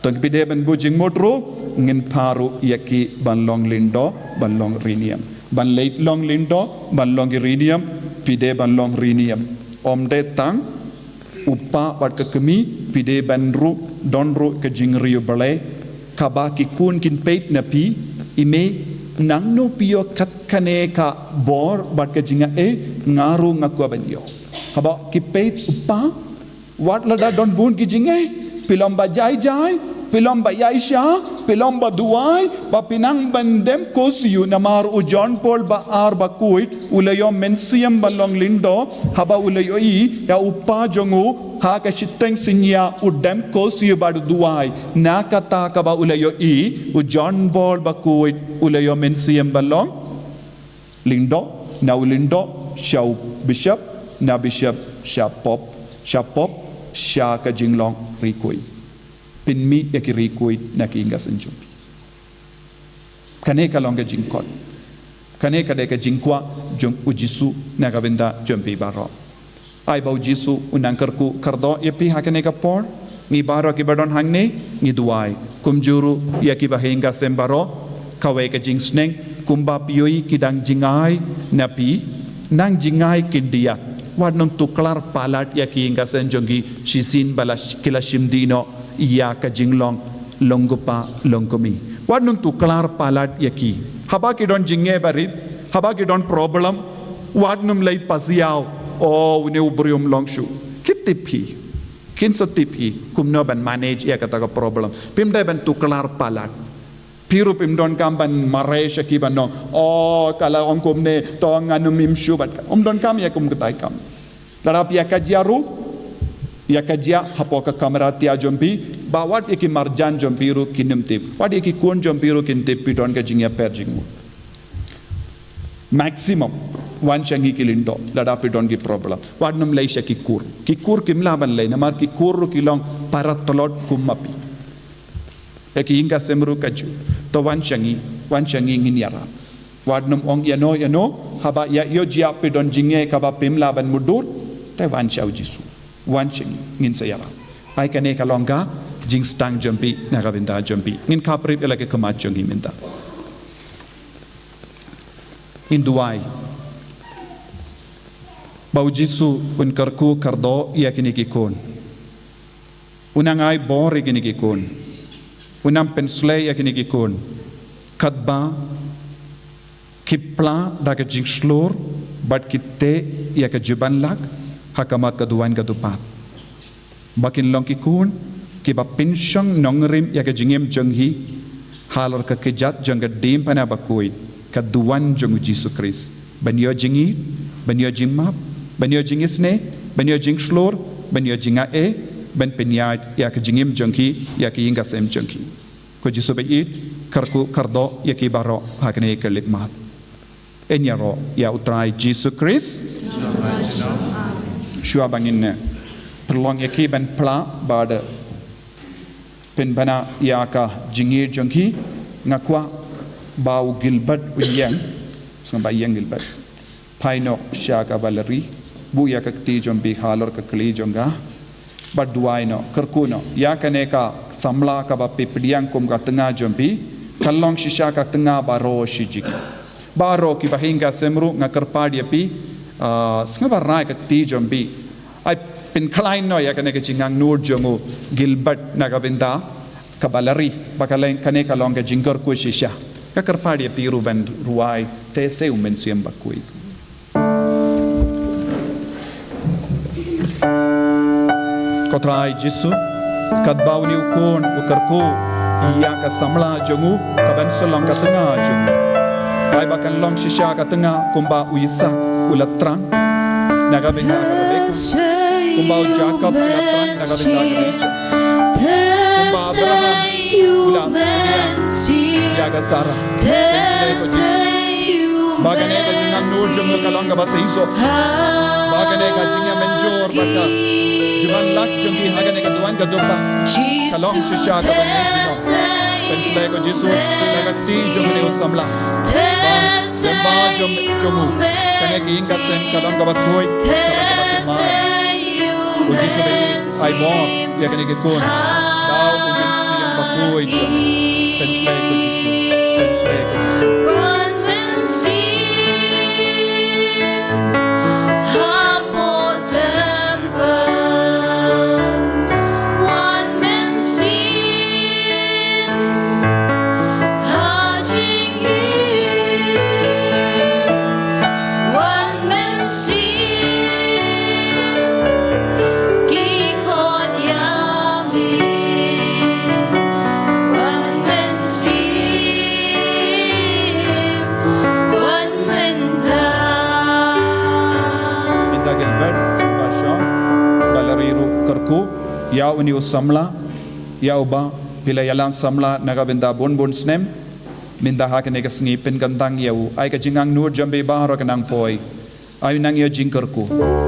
To phi dei ban buh jingmut ruh, ngin phah ruh ïa ki ban long lyngdoh, ban long riewniam. Ban leit long lyngdoh, ban long ki riewniam, phi dei ban long riewniam. Ym dei tang u pa bad ka kmie, phi dei ban ruh, don ruh ka jingriewblei, kaba ki khun kin peit na phi, i mei, nangno phi ïoh kat kane ka bor bad ka jingaiei, nga ruh nga kwah ban ïoh. Haba ki peit u pa, wat lada don bun ki jingeh, phi long ba jai jai, phi long ba ïaishah, phi long ba duwai, ba phi nang ban dem ko siew. Namar u John Paul ba ar ba khuid u la ïoh mynsiem ban long lyngdoh, haba u la ïohi ïa u pa jong u ha ka shiteng synñia u dem ko siew bad u duwai. Na kata kaba u la ïohi, u John Paul ba khuid u la ïoh mynsiem ban long lyngdoh, na u lyngdoh sha u bishop, na bishop sha pope, sha pope sha ka jinglong riew khuid. Pynmih ïa ki riew khuid na ki ïing ka sem jong phi. Kane ka long ka jingkhot. Kane ka dei ka jingkwah jong U Jisu na ka bynta jong phi baroh. Ai ba U Jisu un nang kyrkhu kyrdoh ïa phi ha kane ka por. Ngi baroh kiba don hangne ngi duwai. Kumjuh ruh ïa kiba ha ïing ka sem baroh, kawei ka jingsneng, kumba phi ïohi ki dang jngai na phi, nang jngai khyndiat. Wat nang tuklar palat ïa ki ïing ka sem jong ki shisien ba la, ki la shim dih noh ïa ka jinglong longkpa longkmie. Wat nang tuklar palat ïa ki. Haba ki don jingeh barit, haba ki don problem, wat nang leit pasiaw, o, une u briew um long shuh. Ki tip hi. Kin sa tip hi kumno ban manage ïa kata ka problem. Phim dei ban tuklar palat. Phi ruh phim donkam ban mareh sha ki ban ong, o, ka la ong kumne, to ngan ym im shuh bad ka. Um donkam ïa kum katai kam. Lada phi ïa ka jia ruh, ïa ka jia hapoh ka kamra tia jong phi, Ba wat ïa ki marjan jong phi ruh kin ym tip. Wat ïa ki khun jong phi ruh kin tip phi don ka jingïapher jingmut. Maximum, wan sha ngi ki lyngdoh, lada phi don ki problem. Wat nym leit sha ki kur. Ki kur kim lah ban leit, namar ki kur ruh ki long para tlot kum ma phi. Ïa ki ïing ka sem ruh ka ju. To wan sha ngi, wan sha ngi ngin ïarap. Wat nym ong ïano ïano, haba ïa ïoh jia phi don jingeh kaba phim lah ban mutdur, te wan sha u Jisu. Wan sha ngi ngin sa ïarap. Ai kane ka long ka jingsdang jong phi, na ka bynta jong phi. Ngin khaprit ïa la ka khmat jong ngi mynta. Ngin duwai. Ba u Jisu un kyrkhu kyrdoh ïa kine ki khun. Un nang ai bor ïa kine ki khun. Un nang pynshlei ïa kine ki khun. Katba ki pla da ka jingshlur bad ki teh ïa ka jubanlak ha khmat ka duwan ka dupat. Ba kin long ki khun kiba pynshong nongrim ïa ka jingim jong ngi halor ka kjat jong ka diengphna bakhuid, ka duwan jong u Jisu Khrist. Ban ïoh jingïeit, ban ïoh jingmap, ban ïoh jingisynei, ban ïoh jingshlur, ban ïoh jingaiei, ban pynïaid ïa ka jingim jong ngi, ïa ka ïing ka sem jong ngi. Ko Jisu ba ïeit, kyrkhu kyrdoh ïa ki baroh ha kane ka lipmat. Yn ïaroh ïa u Trai Jisu Khrist. Shuwa ba ngin, eh, pynlong ïa ki ban pla bad pynbna ïa ka jingïeit jong ki, nga kwah ba u Gilbert u ïeng, sngewbha ïeng Gilbert. Phai noh sha ka Valerie, buh ïa ka kti jong phi halor ka kli jong ka. Bad duwai noh, kyrkhu noh ïa kane ka samla kaba phi pdiang kum ka tnga jong phi, ka long shisha ka tnga baroh shi jingim. Baroh kiba ha ïing ka sem ruh nga kyrpad ïa phi, ah, sngewbha rai ka kti jong phi. Ai pynkhlaiñ noh ïa kane ka jingangnud jong u Gilbert na ka bynta ka Valerie, ba ka long, kane ka long ka jingkyrkhu shisha. Nga kyrpad ïa phi ruh ban rwai, te sa ïa u Mynsiem Bakhuid. Ko Trai Jisu, katba une u khun u kyrkhu ïa ka samla jong u, ka ban sa long ka tnga jong u. Ai ba kan long shisha ka tnga kumba u Isaak u la thrang na ka bynta ka Rebecca, kumba u Jakob u la thrang na ka bynta ka Rachel, kumba Abraham u la ïa ka Sarah. Ba kane ka jingangnud jong u ka long kaba seisoh. Ba kane ka jingïamynjur bad ka jingwan lak jong ki ha kane ka duwan ka dupat ka long shisha kaba ngi jingong. Pynshlei ko Jisu, na ka kti jong une u samla. Ba, ba jong, jong u, kane ka ïing ka sem ka long kaba khuid, ka long kaba thymmai. Ko Jisu ba ïeit, ai bor ïa kane ka khun. Da u Mynsiem Bakhuid jong u. Pynshlei ko Jisu. Pynshlei ko Jisu. Mynta Gilbert, sngewbha shong, Valerie ruh kyrkhu ïa une u samla, ïa uba phi la ïalam samla na ka bynta bun bun snem. Mynta ha kane ka sngi pynkyntang ïa u, ai ka jingangnud jong phi baroh ka nang poi. Ai u nang ïoh jingkyrkhu.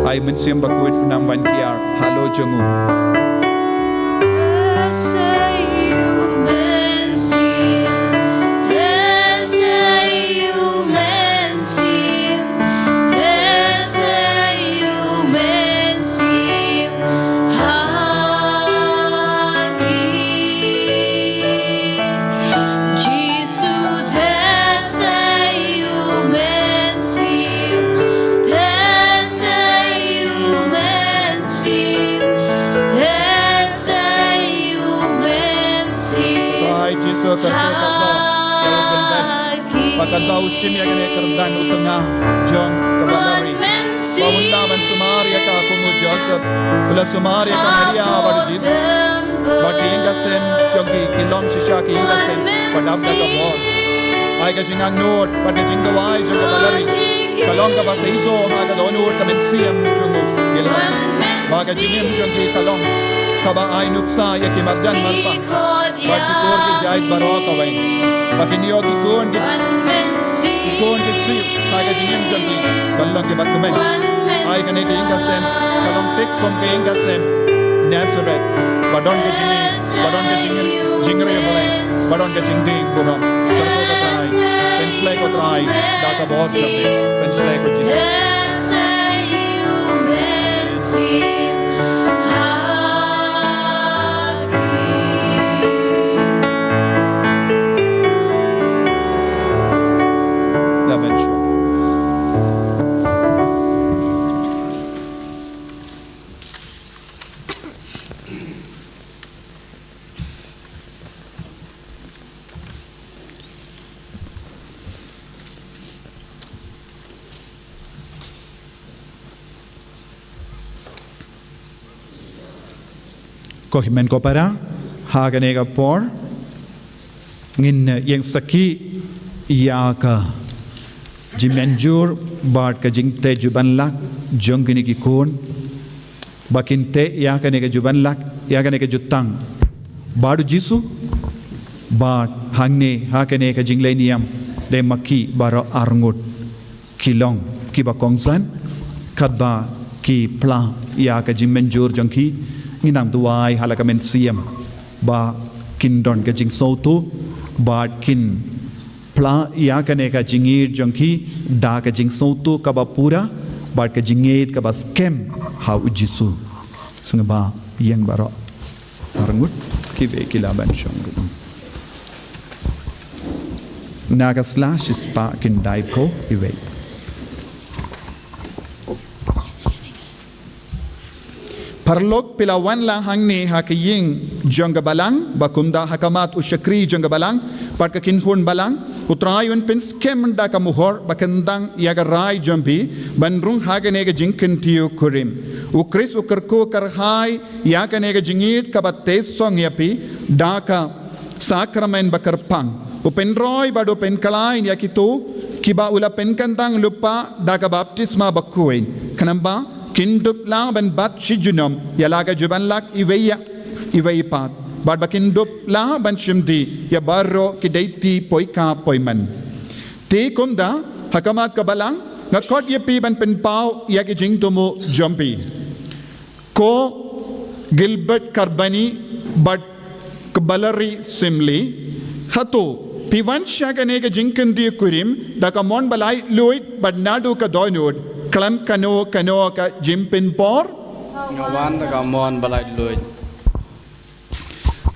Ai u Mynsiem Bakhuid u nang wan hiar halor jong u. Trai Jisu, kyrkhu katba u Gilbert, ba katba u shim ïa kane ka kyrdan u tnga jong ka Valerie, ba un lah ban sumar ïa ka kum u Joseph u la sumar ïa ka Maria bad u Jisu. Ba ki ïing ka sem jong ki ki long shisha ki ïing ka sem ba dap da ka bor. Ai ka jingangnud bad ka jingduwai jong ka Valerie ka long kaba seisoh ha ka dohnud ka mynsiem jong u Gilbert. Ba ka jingim jong ki ka long kaba ai nuksa ïa ki marjan marpa bad ki kur ki jait baroh kawei, ba kin ïoh ki khun ki, ki khun ki siew ha ka jingim jong ki ban long ki bad kumne. Ai kane ka ïing ka sem ka long thik kum ka ïing ka sem Nazareth, ba don ka jingim, ba don ka jingim, jingriewblei, ba don ka jingdih burom. Kyrkhu ko Trai, pynshlei ko Trai da ka bor jong me, pynshlei ko Jisu. Ko hynmen ko para, ha kane ka por ngin ïeng sakhi ïa ka jingmynjur bad ka jingteh jubanlak jong kine ki khun, ba kin teh ïa kane ka jubanlak, ïa kane ka jutang bad u Jisu. Bad hangne ha kane ka jingleh niam, dei ma ki baroh arngut ki long kiba kongsan, katba ki phla ïa ka jingmynjur jong ki. Ngin nang duwai ha la ka mynsiem ba kin don ka jingsngewthuh bad kin phla ïa kane ka jingïeit jong ki da ka jingsngewthuh kaba pura bad ka jingïeit kaba skhem ha u Jisu. Sngewbha ïeng baroh arngut, kiwei ki lah ban shong ruh. Na ka sla shispah khyndai phew iwei. Paralok, phi la wan lang hangne ha ka ïing jong ka balang, ba kumta ha khmat u shakri jong ka balang bad ka kynhun balang. U Trai un pynskhem da ka mohor ba kyndang ïa ka rai jong phi ban rung ha kane ka jingkyntiew kurim. U Khrist u kyrkhu kyrhai ïa kane ka jingïeit kaba teh song ïa phi da ka sakramen ba kyrpang. U pynroi bad u pynkhlaiñ ïa kito kiba u la pynkyndang lypa da ka baptisma bakhuid, khnang ba kin dup lah ban bat shi junom ïa la ka jubanlak iwei ïa iwei pat, bad ba kin dup lah ban shim die ïa baroh ki dei ti poika poiman. Te kumta ha khmat ka balang nga khot ïa phi ban pynpaw ïa ki jingthmu jong phi. Ko Gilbert Karbani bad ka Balari Simli, hato phi wan sha kane ka jingkyntiew kurim da ka mon ba laitluid bad naduh ka dohnud khlem kano kano ka jingpynbor? Nga wan da ka mon ba laitluid.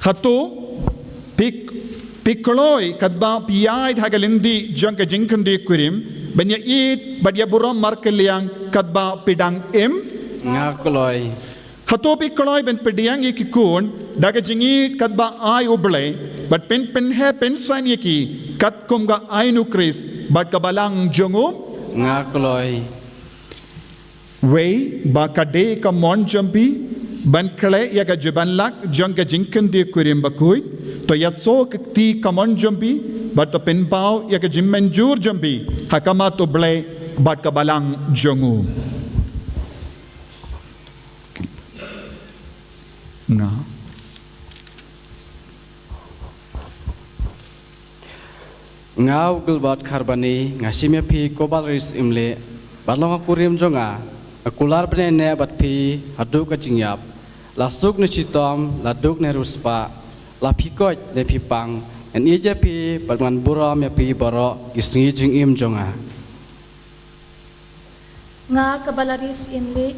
Hato phi, phi kloi katba phi ïaid ha ka lynti jong ka jingkyntiew kurim ban ïaieit bad ïaburom markylliang katba phi dang im? Nga kloi. Hato phi kloi ban pdiang ïa ki khun da ka jingïeit katba ai U Blei bad pyn, pynheh pynsan ïa ki katkum ka aiñ U Khrist bad ka balang jong u? Nga kloi. Wei ba ka dei ka mon jong phi ban khleh ïa ka jubanlak jong ka jingkyntiew kurim bakhuid, to ïasoh ka kti ka mon jong phi bad to pynpaw ïa ka jingmynjur jong phi ha khmat U Blei bad ka balang jong u. Nga. Nga u Gilbert Kharbani, nga shim ïa phi ko Balari Simli ban long ka kurim jong nga. Nga kular ban ïaineh bad phi haduh ka jingïap. La suk ne shitom, la duk ne riewspah, la phi koit ne phi pang, ngan ïeit ïa phi bad ngan burom ïa phi baroh ki sngi jingim jong nga. Nga ka Balari Simli,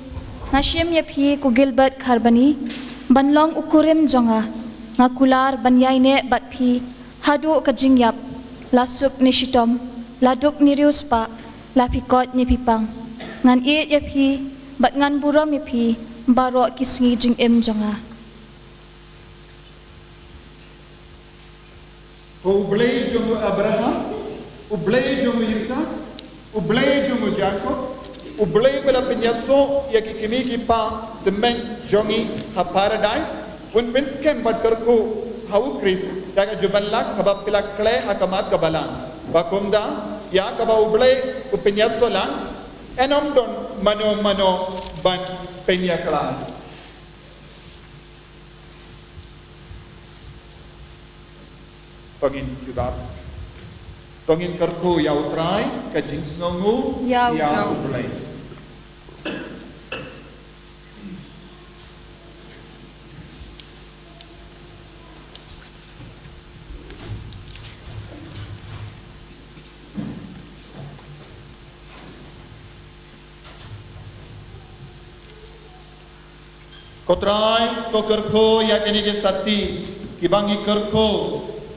nga shim ïa phi ko Gilbert Kharbani ban long u kurim jong nga. Nga kular ban ïaineh bad phi haduh ka jingïap, la suk ne shitom, la duk ne riewspah, la phi koit ne phi pang, ngan ïeit ïa phi bad ngan burom ïa phi baroh ki sngi jingim jong nga. Ko U Blei jong u Abraham, U Blei jong u Isaak, U Blei jong u Jakob, U Blei ba la pynïasoh ïa ki kmie ki kpa tymmen jong ngi ha Paradais, un pynskhem bad kyrkhu ha U Khrist da ka jubanlak kaba phi la khleh ha khmat ka balang. Ba kumta ïa kaba U Blei u pynïasoh lang, yn ym don mano mano ban pynïakhlad. To ngin jubab. To ngin kyrkhu ïa U Trai, ka jingsngewnguh ïa U Blei. Ko Trai, to kyrkhu ïa kine ki sati kiba ngi kyrkhu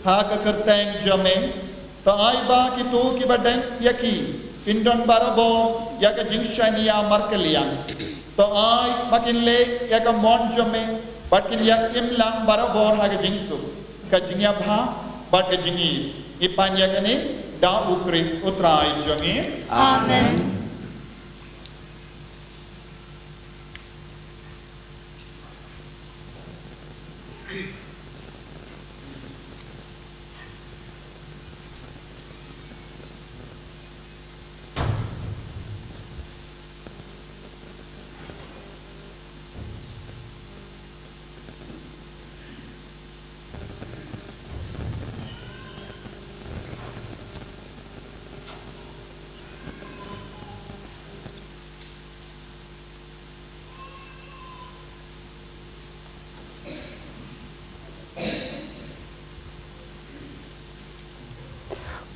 ha ka kyrteng jong me. To ai ba kito kiba deng ïa ki kin don barabor ïa ka jingshaniah markylliang. To ai ba kin leh ïa ka mon jong me bad kin ïa im lang barabor ha ka jingsuk, ka jingïabha bad ka jingïeit. Ngi pan ïa kane da U Khrist U Trai jong ngi. Amen.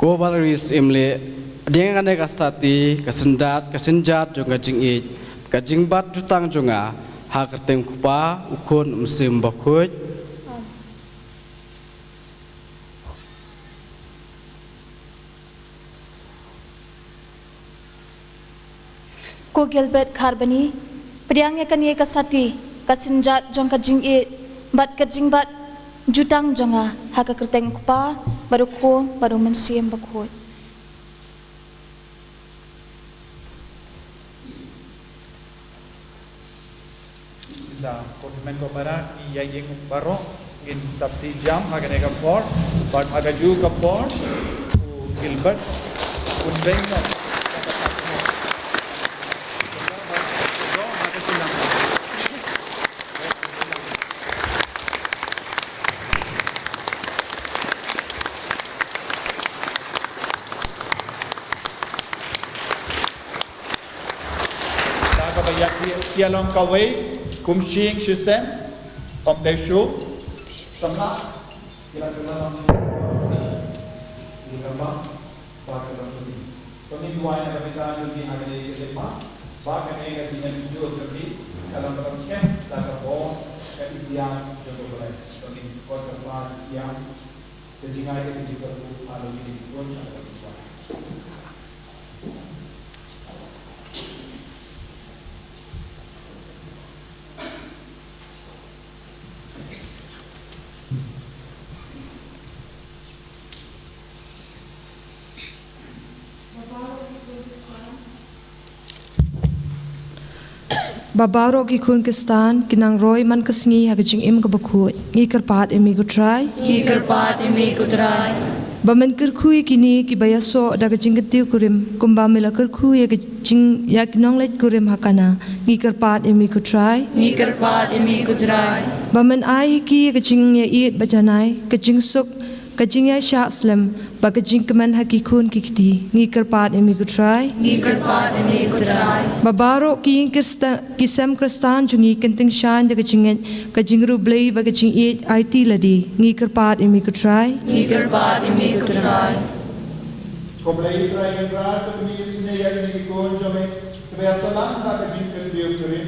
Ko Valerie Imleh, deng ïa kane ka sati, ka syndat, ka synjat jong ka jingïeit, ka jingbat jutang jong nga, ha ka kyrteng U Kpa, U Khun, U Mynsiem Bakhuid. Ko Gilbert Kharbani, pdiang ïa kane ka sati, ka synjat jong ka jingïeit, bad ka jingbat jutang jong nga, ha ka kyrteng U Kpa, bad U Khun, bad U Mynsiem Bakhuid. Sa, ko hynmen ko para, ngi ïa ïeng baroh, ngin sdang jam ha kane ka por, bad ha kajuh ka por, u Gilbert un beng noh. Da kaba ïa, ïa, ïa long kawei kum shyngiing shisem, ym dei shuh. Samla ïa la ka la long shisem. Ïa ka ba, ba ka long shisem. To ngin duwai na ka bynta jong ki ha kane ka jingma, ba kane ka jingïaid jingïaid jong ki ka long kaba skhem da ka bor ka ïeit jong U Blei. To ngin khot ka Pa ïa ka jingai ka jingkyrkhu ha lade ki khun sha ka jingkyrkhu. Ba baroh ki khun Khristan kin nang roi man ka sngi ha ka jingim kaba khuid. Ngi kyrpad ïa me ko Trai. Ngi kyrpad ïa me ko Trai. Ba men kyrkhu ïa kine kiba ïasoh da ka jingkyntiew kurim, kumba me la kyrkhu ïa ka jing, ïa ki nongleit kurim ha Kana. Ngi kyrpad ïa me ko Trai. Ngi kyrpad ïa me ko Trai. Ba men ai ïa ki ïa ka jingïaieit ba janai, ka jingsuk, ka jingïaishah slem, bad ka jingkmen ha ki khun ki kti. Ngi kyrpad ïa me ko Trai. Ngi kyrpad ïa me ko Trai. Ba baroh ki ïing Khristan, ki sem Khristan jong ngi kin tyngshaiñ da ka jingngeit, ka jingriewblei bad ka jingïeit aiti lade. Ngi kyrpad ïa me ko Trai. Ngi kyrpad ïa me ko Trai. Ko Blei Trai Kynrad, to kynmaw isynei ïa kine ki khun jong me kiba ïasoh lang da ka jingkyntiew kurim.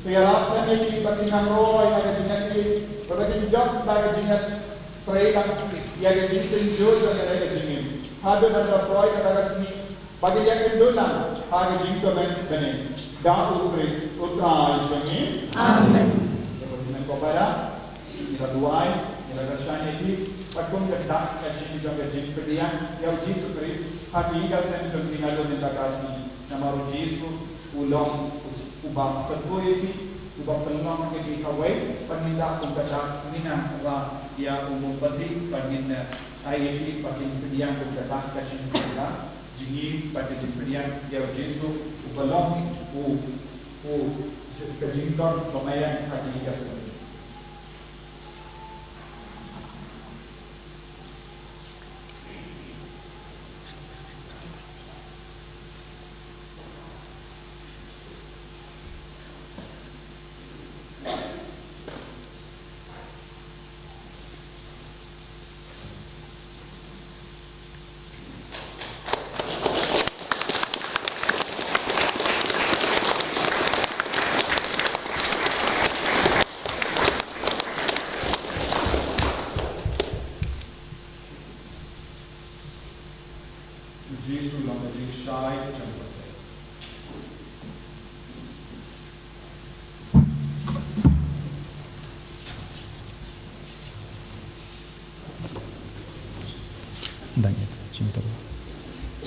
To ïarap ïa ki ba kin nang roi ha ka jingïaieit, ba kin jop da ka jingïatrei lang ïa ka jingtynjuh jong ka jingim. Haduh ban da poi kata ka sngi ba kin ïakynduh lang ha ka jingkmen bneng. Da U Khrist U Trai jong ngi. Amen. Ïa ka jingkmen ko para, ngi la duwai, ngi la kyrshan ïa ki, bad kum ka dak ka jingim jong ka jingpdiang ïa U Jisu Khrist ha ki ïing ki sem jong ngi naduh mynta ka sngi. Namar U Jisu u long u, uba sngewthuh ïa ki, uba pynlong ïa ki kawei, bad ngin dak kum ka dak, ngin nang ïa u Mombati, bad ngin, eh, ai ïa ki ba kin pdiang kum ka dak ka jingpdiang, jingim bad ka jingpdiang ïa U Jisu, uba long u, u, ka jingdon ba maïan ha ki ïing ki sem.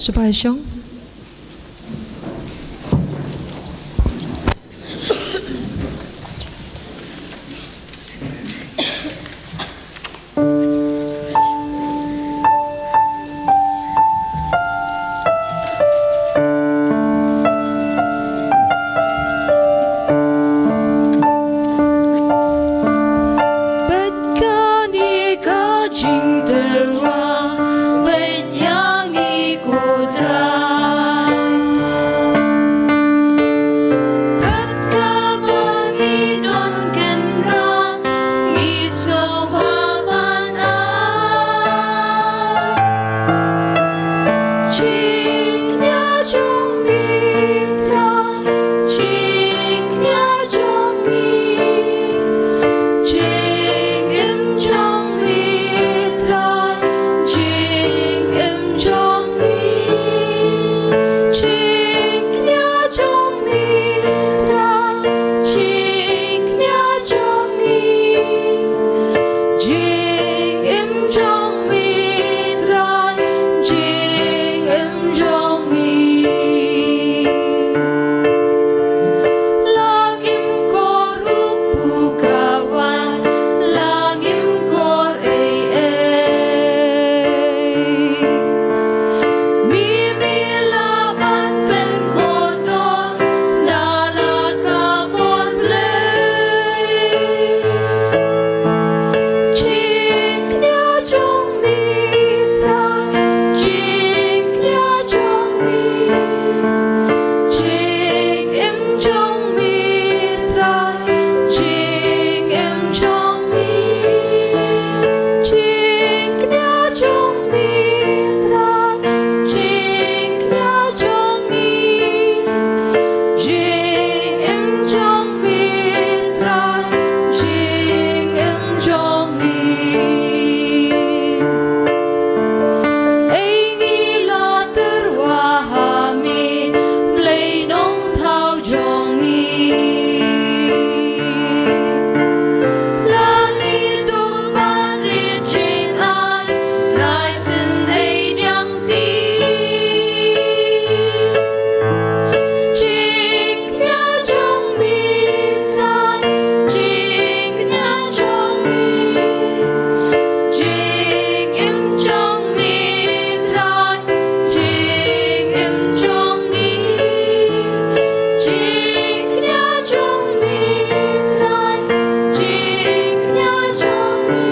Sha ba shong. Peit kane ka jingtyrwa, peit ïa ngi ko Trai. Kat kaba ngi don kynrad, ngi sngewbha ban ai jingkñia jong me Trai, jingkñia jong me, jingim jong me Trai, jingim jong me, jingkñia jong me Trai, jingkñia jong me, jingim jong me Trai, jingim jong me. La ngim kor u phu ka wan, la ngim kor ei ei. Me, me lah ban pynkordor da la ka bor Blei. Jingkñia jong me Trai, jingkñia jong me, jingim jong me Trai, jingim jong me, jingkñia jong me Trai, jingkñia jong me, jingim jong me Trai, jingim jong me. Ei ngi la tyrwa ha me, Blei Nongthaw jong ngi. Lane to ban rit jingaiñ, Trai sngewbha ei niangtip. Jingkñia jong me Trai, jingkñia jong me, jingim jong me Trai, jingim jong me, jingkñia jong me Trai, jingkñia jong me,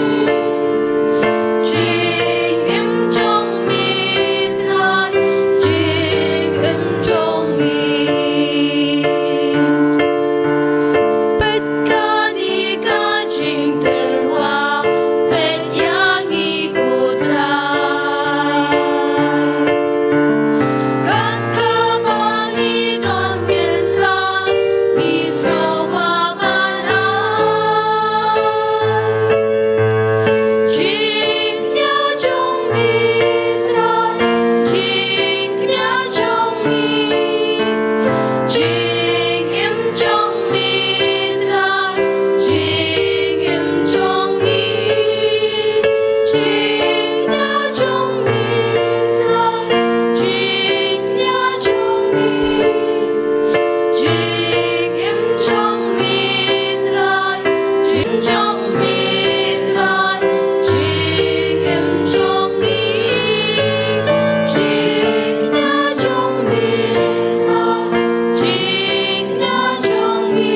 jingim jong me Trai, jingim jong me. Peit kane ka jingtyrwa, peit ïa ngi ko Trai. Kat kaba ngi don kynrad, ngi sngewbha ban ai jingkñia jong me Trai, jingkñia jong me, jingim jong me Trai, jingim jong me, jingkñia jong me Trai, jingkñia jong me, jingim jong me Trai, jingim jong me Trai, jingim jong me, jingkñia jong me Trai, jingkñia jong me,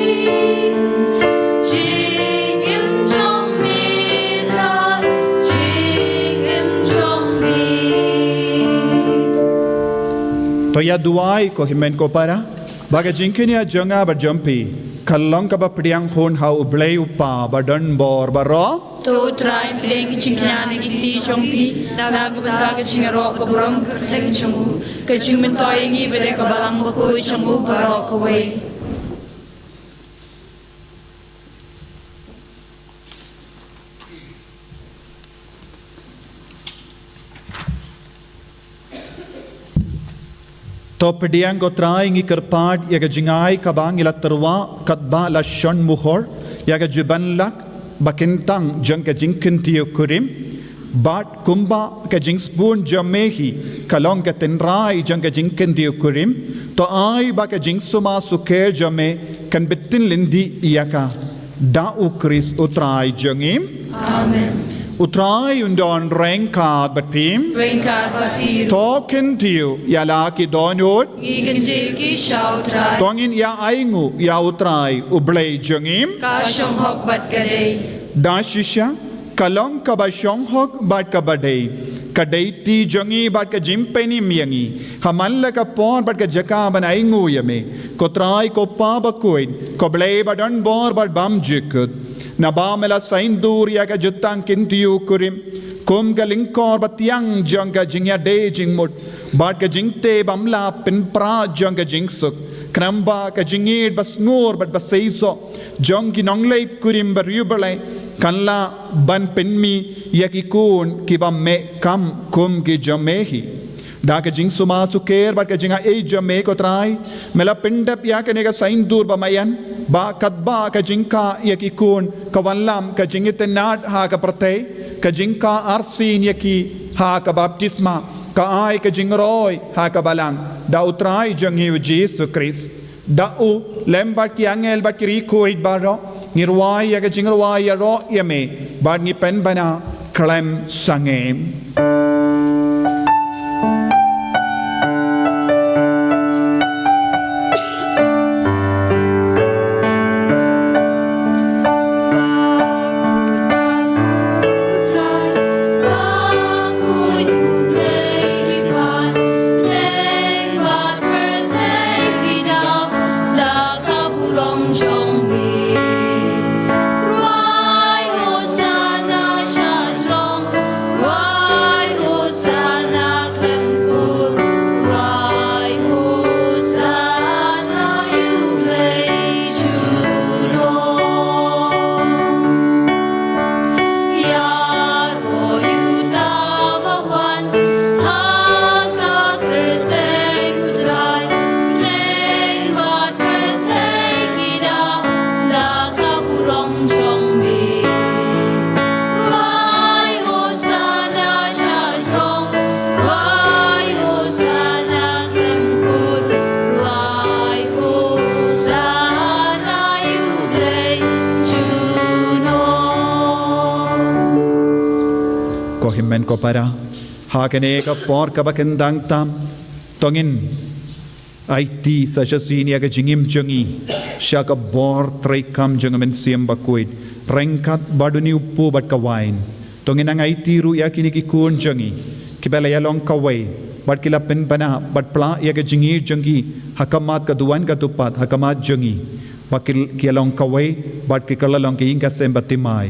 jingim jong me Trai, jingim jong me. To ïa duwai ko hynmen ko para. Ba ka jingkñia jong nga bad jong phi ka long kaba pdiang khun ha U Blei U Kpa ba don bor baroh. To U Trai pdiang ka jingkñia na ki kti jong phi da ka bynta ka jingïaroh ka burom ka kyrteng jong u, ka jingmyntoi ïa ngi ba dei ka balang bakhuid jong u baroh kawei. To pdiang ko Trai ngi kyrpad ïa ka jingai kaba ngi la tyrwa katba la shon muhor ïa ka jubanlak ba kyntang jong ka jingkyntiew kurim. Bad kumba ka jingsbun jong me hi ka long ka tynrai jong ka jingkyntiew kurim. To ai ba ka jingsuma sukher jong me kan btin lynti ïa ka. Da U Khrist U Trai jong ngi. Amen. U Trai un don ryngkat bad phi. Ryngkat bad phi. To kyntiew ïa la ki dohnud. Ngi kyntiew ki sha U Trai. To ngin ïa ainguh ïa U Trai U Blei jong ngi. Ka shong hok bad ka dei. Da shisha ka long kaba shong hok bad kaba dei, ka dei ti jong ngi bad ka jingpynim ïa ngi ha man la ka por bad ka jaka ban ainguh ïa me, ko Trai ko Pa bakhuid, ko Blei ba don bor bad bymjukut. Naba me la saiñdur ïa ka jutang kyntiew kurim kum ka lyngkor ba thiang jong ka jingïadei jingmut bad ka jingtei bym lah pynpra jong ka jingsuk, khnang ba ka jingïeit ba sngur bad ba seisoh jong ki nongleit kurim ba riewblei kan lah ban pynmih ïa ki khun kiba meh kam kum ki jong me hi. Da ka jingsuma sukher bad ka jingaiei jong me, ko Trai, me la pyndep ïa kane ka saiñdur ba maïan ba katba ka jingkha ïa ki khun ka wanlam ka jingitynnad ha ka pyrthei, ka jingkha arsien ïa ki ha ka baptisma, ka ai ka jingroi ha ka balang da U Trai jong ngi U Jisu Khrist. Da u lem bad ki angel bad ki riewkhuid baroh ngi rwai ïa ka jingrwai ïaroh ïa me bad ngi pynbna khlem sangeh. Ko hynmen ko para, ha kane ka por kaba kyntang tam, to ngin aiti sa shisien ïa ka jingim jong ngi sha ka bor treikam jong U Mynsiem Bakhuid, ryngkat bad une u kpu bad ka wain. To ngin nang aiti ruh ïa kine ki khun jong ngi kiba la ïalong kawei bad ki la pynbna bad pla ïa ka jingïeit jong ki ha khmat ka duwan ka dupat ha khmat jong ngi, ba ki, ki ïalong kawei bad ki kylla long ka ïing ka sem ba thymmai.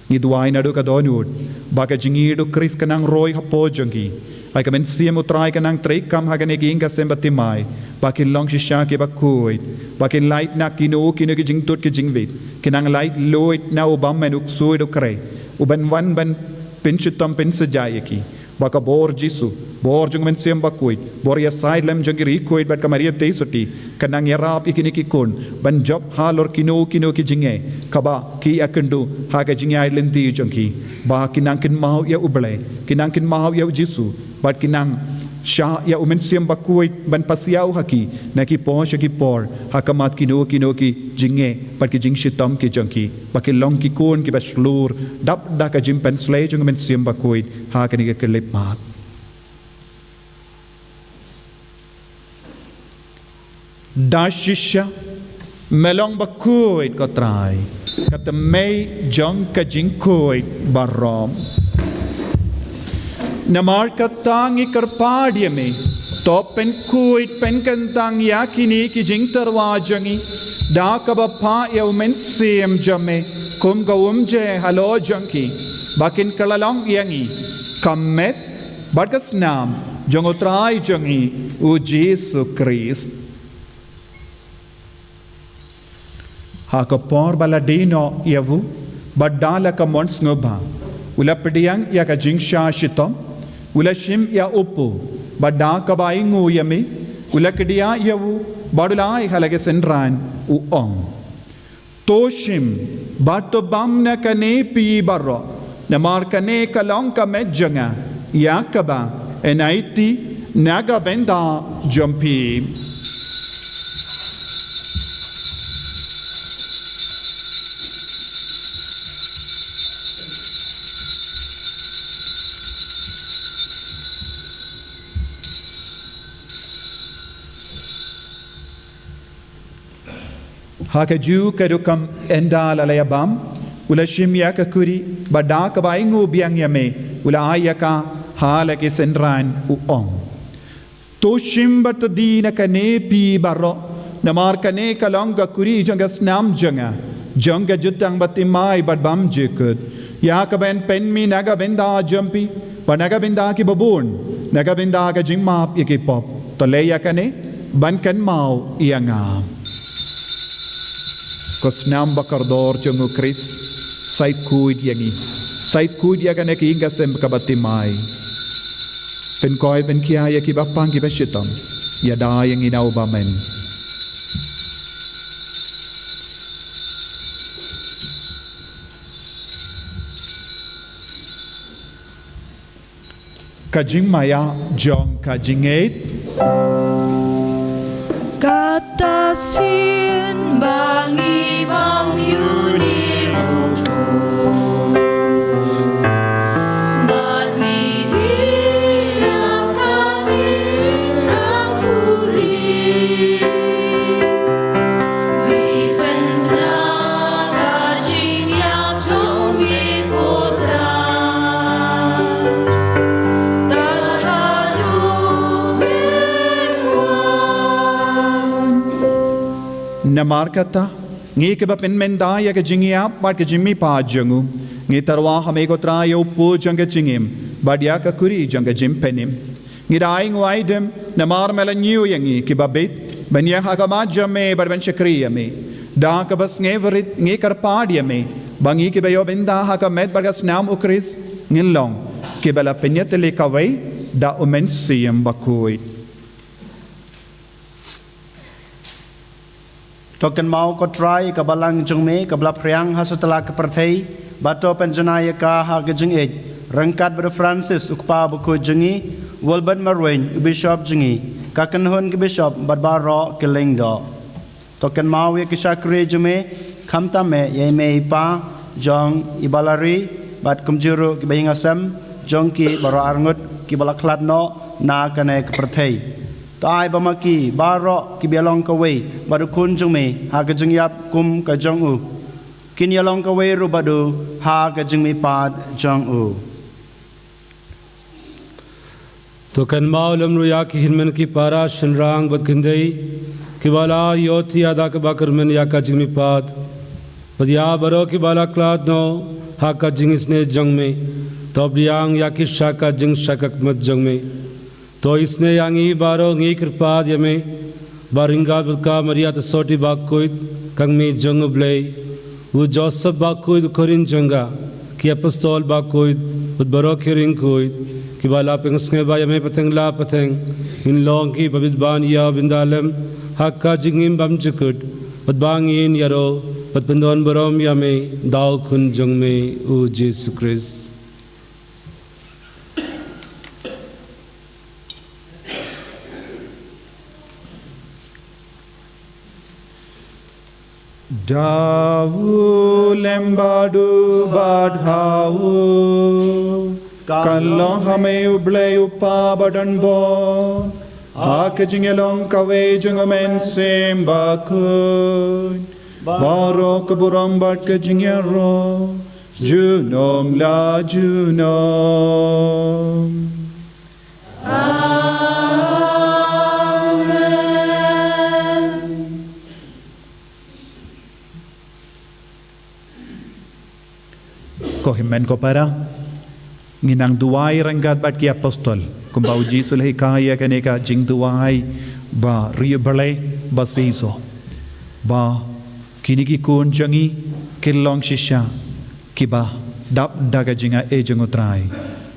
Ngi duwai naduh ka dohnud ba ka jingïeit U Khrist kan nang roi hapoh jong ki. Ai ka Mynsiem U Trai kan nang treikam ha kane ka ïing ka sem ba thymmai, ba kin long shisha kiba khuid, ba kin lait na kino kino ki jingtut ki jingwit, kin nang lait luid na u bymmen, u ksuid, u khrei, u ban wan ban pynshitom pynshitom ïa ki. Ba ka bor Jisu, bor jong U Mynsiem Bakhuid, bor ïasaid lem jong ki riewkhuid bad ka Maria Theisotti kan nang ïarap ïa kine ki khun ban jop halor kino kino ki jingeh kaba ki ïakynduh ha ka jingïaid lynti jong ki. Ba kin nang kynmaw ïa U Blei, kin nang kynmaw ïa U Jisu, bad kin nang shah ïa U Mynsiem Bakhuid ban pasiaw ha ki na ki por sha ki por ha khmat kino kino ki jingeh bad ki jingshitom ki jong ki. Ba kin long ki khun kiba shlur dap da ka jingpynshlei jong U Mynsiem Bakhuid ha kane ka khyllipmat. Da shisha me long bakhuid, ko Trai, ka tymmen jong ka jingkhuid baroh. Namar kata ngi kyrpad ïa me, to pynkhuid pynkyntang ïa kine ki jingtyrwa jong ngi da kaba phah ïa U Mynsiem jong me kum ka umje halor jong ki, ba kin kylla long ïa ngi ka met bad ka snam jong U Trai jong ngi U Jisu Khrist. Ha ka por ba la die noh ïa u, bad da la ka mon sngewbha u la pdiang ïa ka jingshah shitom, u la shim ïa u kpu, bad da kaba ainguh ïa me U la kdiah ïa u, bad u la ai ha la ki synran, u ong: To shim, bad to bam na kane phi baroh, namar kane ka long ka met jong nga, ïa kaba yn aiti na ka bynta jong phi. Ha kajuh ka rukom ynda la la ïa bam, u la shim ïa ka kuri, bad da kaba ainguh biang ïa me, u la ai ïa ka ha la ki synran, u ong: To shim bad to die na kane phi baroh, namar kane ka long ka kuri jong ka snam jong nga, jong ka jutang bathymmai bad bymjukut, ïa kaba yn pynmih na ka bynta jong phi, bad na ka bynta kiba bun, na ka bynta ka jingmap ïa ki pop. To leh ïa kane ban kynmaw ïa nga. Ko snam bakordor jong u Khrist, sa ïeit khuid ïa ngi. Sa ïeit khuid ïa kane ka ïing ka sem kaba thymmai. Pynkhuid pynkhia ïa kiba pang kiba shitom. Ïada ïa ngi na u bymman. Ka jingmaïa jong ka jingngeit. Kata sien ba ngi bam ïa u Khrist, bad ngi die na kane ka kuri. Ngi pynbna ka jingïap jong me ko Trai. Tad haduh me wan. Namar kata, ngi kiba pynmynta ïa ka jingïap bad ka jingmihpat jong u, ngi tyrwa ha me ko Trai ïa u pud jong ka jingim, bad ïa ka kuri jong ka jingpynim. Ngi da ai nguh ai dem, namar me la ñiew ïa ngi kiba bit, ban ïeng ha khmat jong me bad ban shakri ïa me. Da kaba sngewrit ngi kyrpad ïa me, ba ngi kiba ïoh bynta ha ka met bad ka snam u Khrist, ngin long kiba la pynïatylli kawei da u Mynsiem Bakhuid. To kynmaw ko Trai ïa ka balang jong me kaba la phriang ha satlak ka pyrthei, bad to pynjanai ïa ka ha ka jingïeit, ryngkat bad u Francis u kpa bakhuid jong ngi, u Wilbert Marwein u bishop jong ngi, ka kynhun ki bishop bad baroh ki lyngdoh. To kynmaw ïa ki shakri jong me, khamtam eh ïa i mei i pa jong i Balari, bad kumjuh ruh kiba ïing ha sem jong ki baroh arngut kiba la khlad noh na kane ka pyrthei. To ai ba ma ki baroh kiba ïalong kawei bad u Khun jong me ha ka jingïap kum ka jong u, kin ïalong kawei ruh bad u ha ka jingmihpat jong u. To kynmaw lem ruh ïa ki hynmen ki para shynrang bad kynthei kiba la ïoh thiah da kaba kyrmen ïa ka jingmihpat, bad ïa baroh kiba la khlad noh ha ka jingisynei jong me. To pdiang ïa ki sha ka jingshakmat jong me. To isynei ïa ngi baroh, ngi kyrpad ïa me, ba ryngkat bad ka Maria ta sotti bakhuid, ka kmie jong u Blei, u Joseph bakhuid u khun jong ka, ki apostol bakhuid bad baroh ki riewkhuid kiba la pynsngewbha ïa me pateng la pateng, ngin long kiba bit ban ïa bynta lem ha ka jingim bymjukut, bad ba ngin ïaroh bad pyndonburom ïa me da u Khun jong me u Jisu Khrist. Da u lem bad u bad ha u, kan long ha me u Blei u Kpa badonbor, ha ka jingïalong kawei jong u Mynsiem Bakhuid, baroh ka burom bad ka jingïaroh junom la junom. Amen. Ko hynmen ko para, ngin nang duwai ryngkat bad ki apostol, kumba u Jisu u la hikai ïa kane ka jingduwai ba riewblei ba shisha, ba kine ki khun jong ngi kin long shisha kiba dap da ka jingai jong u Trai,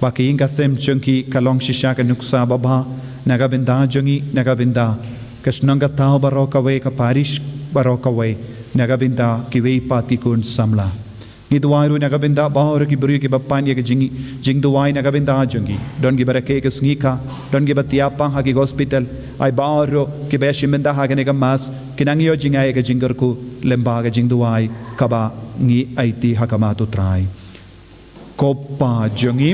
ba ka ïing ka sem jong ki kan long shisha ka nuksa babha na ka bynta jong ngi, na ka bynta ka shnong ka thaw baroh kawei, ka parish baroh kawei, na ka bynta kiwei pat ki khun samla. Ngi duwai ruh na ka bynta baroh ki briew kiba pan ïa ka jing, jingduwai na ka bynta jong ngi. Don kiba rakhe ka sngi kha, don kiba thiah pang ha ki hospital. Ai baroh kiba ïashim bynta ha kane ka mass, ki nang ïoh jngai ïa ka jingkyrkhu lyngba ka jingduwai kaba ngi aiti ha khmat u Trai. Ko Pa jong ngi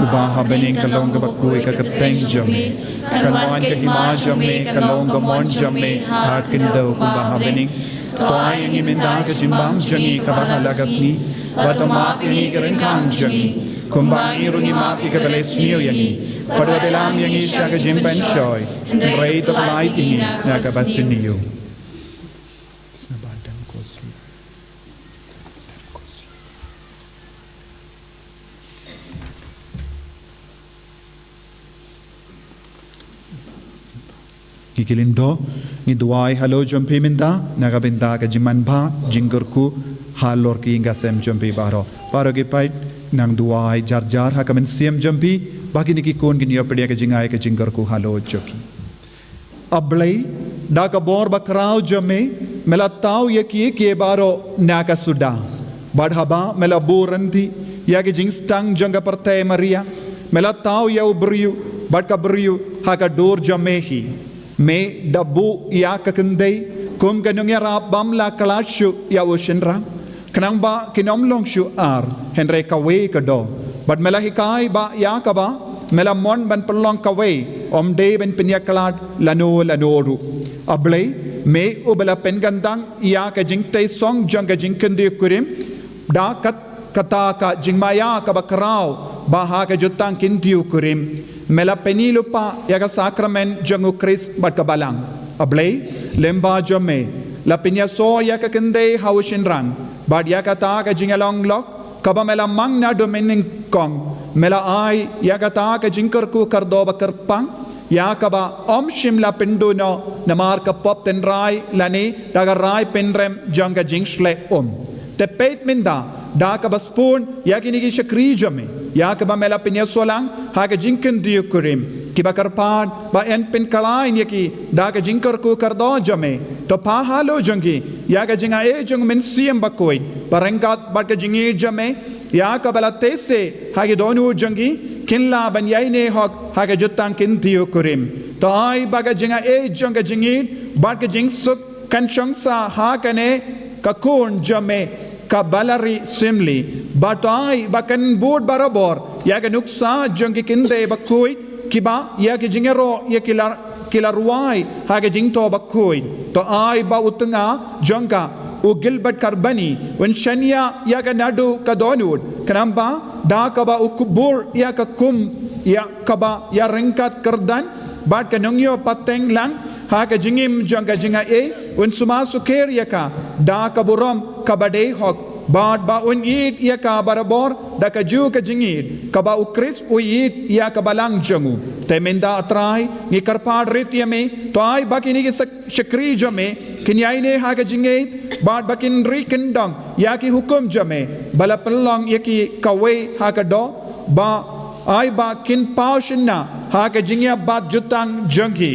uba ha bneng, ka long kaba khuid ka kyrteng jong me. Kan wan ka hima jong me, ka long ka mon jong me ha khyndew kumba ha bneng. To ai ïa ngi mynta ka jingbam jong ngi kaba ha la ka sngi. Bad to map ïa ngi ki ryngkang jong ngi, kumba ngi ruh ngi map ïa kiba leh sniew ïa ngi. Bad wat ïalam ïa ngi sha ka jingpynshoi, hynrei to pyllait ïa ngi na kaba sniew. Ngi kylliang, ngi duwai halor jong phi mynta na ka bynta ka jingmanbha, jingkyrkhu halor ki ïing ki sem jong phi baroh. Baroh ki paid nang duwai jar jar ha ka mynsiem jong phi ba kine ki khun kin ïoh pdiang ka jingai ka jingkyrkhu halor jong ki. A Blei, da ka bor bakhraw jong me, me la thaw ïa kiei kiei baroh na ka suda. Bad haba me la buh ryntih ïa ki jingstang jong ka pyrthei mariang, me la thaw ïa u briew bad ka briew ha ka dur jong me hi. Me da buh ïa ka kynthei kum ka nongïarap bym la khlad shuh ïa u shynrang, khnang ba kin ym long shuh ar, hynrei kawei ka doh. Bad me la hikai ba ïa kaba me la mon ban pynlong kawei, ym dei ban pynïakhlad lano lano ruh. A Blei, me uba la pynkyntang ïa ka jingthei song jong ka jingkyntiew kurim da kat, kata ka jingmaïa kaba khraw ba ha ka jutang kyntiew kurim me la pynïaid lypa ïa ka sakramen jong u Khrist bad ka balang. A Blei, lyngba jong me la pynïasoh ïa ka kynthei ha u shynrang, bad ïa kata ka jingïalong lok kaba me la mang naduh mynnyngkong, me la ai ïa kata ka jingkyrkhu kyrdoh ba kyrpang, ïa kaba ym shym la pynduh noh namar ka pop tynrai lane da ka rai pynrem jong ka jingshlei um. Te peit mynta, da kaba spun ïa kine ki shakri jong me, ïa kaba me la pynïasoh lang ha ka jingkyntiew kurim, kiba kyrpad ba yn pynkhlaiñ ïa ki da ka jingkyrkhu kyrdoh jong me. To pha halor jong ki ïa ka jingai jong u Mynsiem Bakhuid, ba ryngkat bad ka jingïeit jong me, ïa kaba la theh seh ha ki dohnud jong ki, kin lah ban ïaineh hok ha ka jutang kyntiew kurim. To ai ba ka jingai jong ka jingïeit bad ka jingsuk kan shong sah ha kane ka khun jong me, ka Valerie Syiemlieh. Bad to ai ba kan bud barabor ïa ka nuksa jong ki kynthei bakhuid kiba ïa ki jingïaroh ïa ki la, ki la rwai ha ka jingthoh bakhuid. To ai ba u tnga jong ka, u Gilbert Carboni, un shaniah ïa ka naduh ka dohnud, khnang ba da kaba u kubur ïa ka kum ïa kaba ïaryngkat kyrdan bad ka nongïoh pateng lang ha ka jingim jong ka jingai, un sumar sukher ïa ka da ka burom kaba dei hok, bad ba un ïeit ïa ka barabor da kajuh ka jingïeit kaba u Khrist u ïeit ïa ka balang jong u. Te mynta, A Trai, ngi kyrpad rit ïa me, to ai ba kine ki sak-, shakri jong me kin ïaineh ha ka jingïeit, bad ba kin ri kyndong ïa ki hukum jong me ba la pynlong ïa ki kawei ha ka doh, ba ai ba kin paw shynna ha ka jingïabat jutang jong ki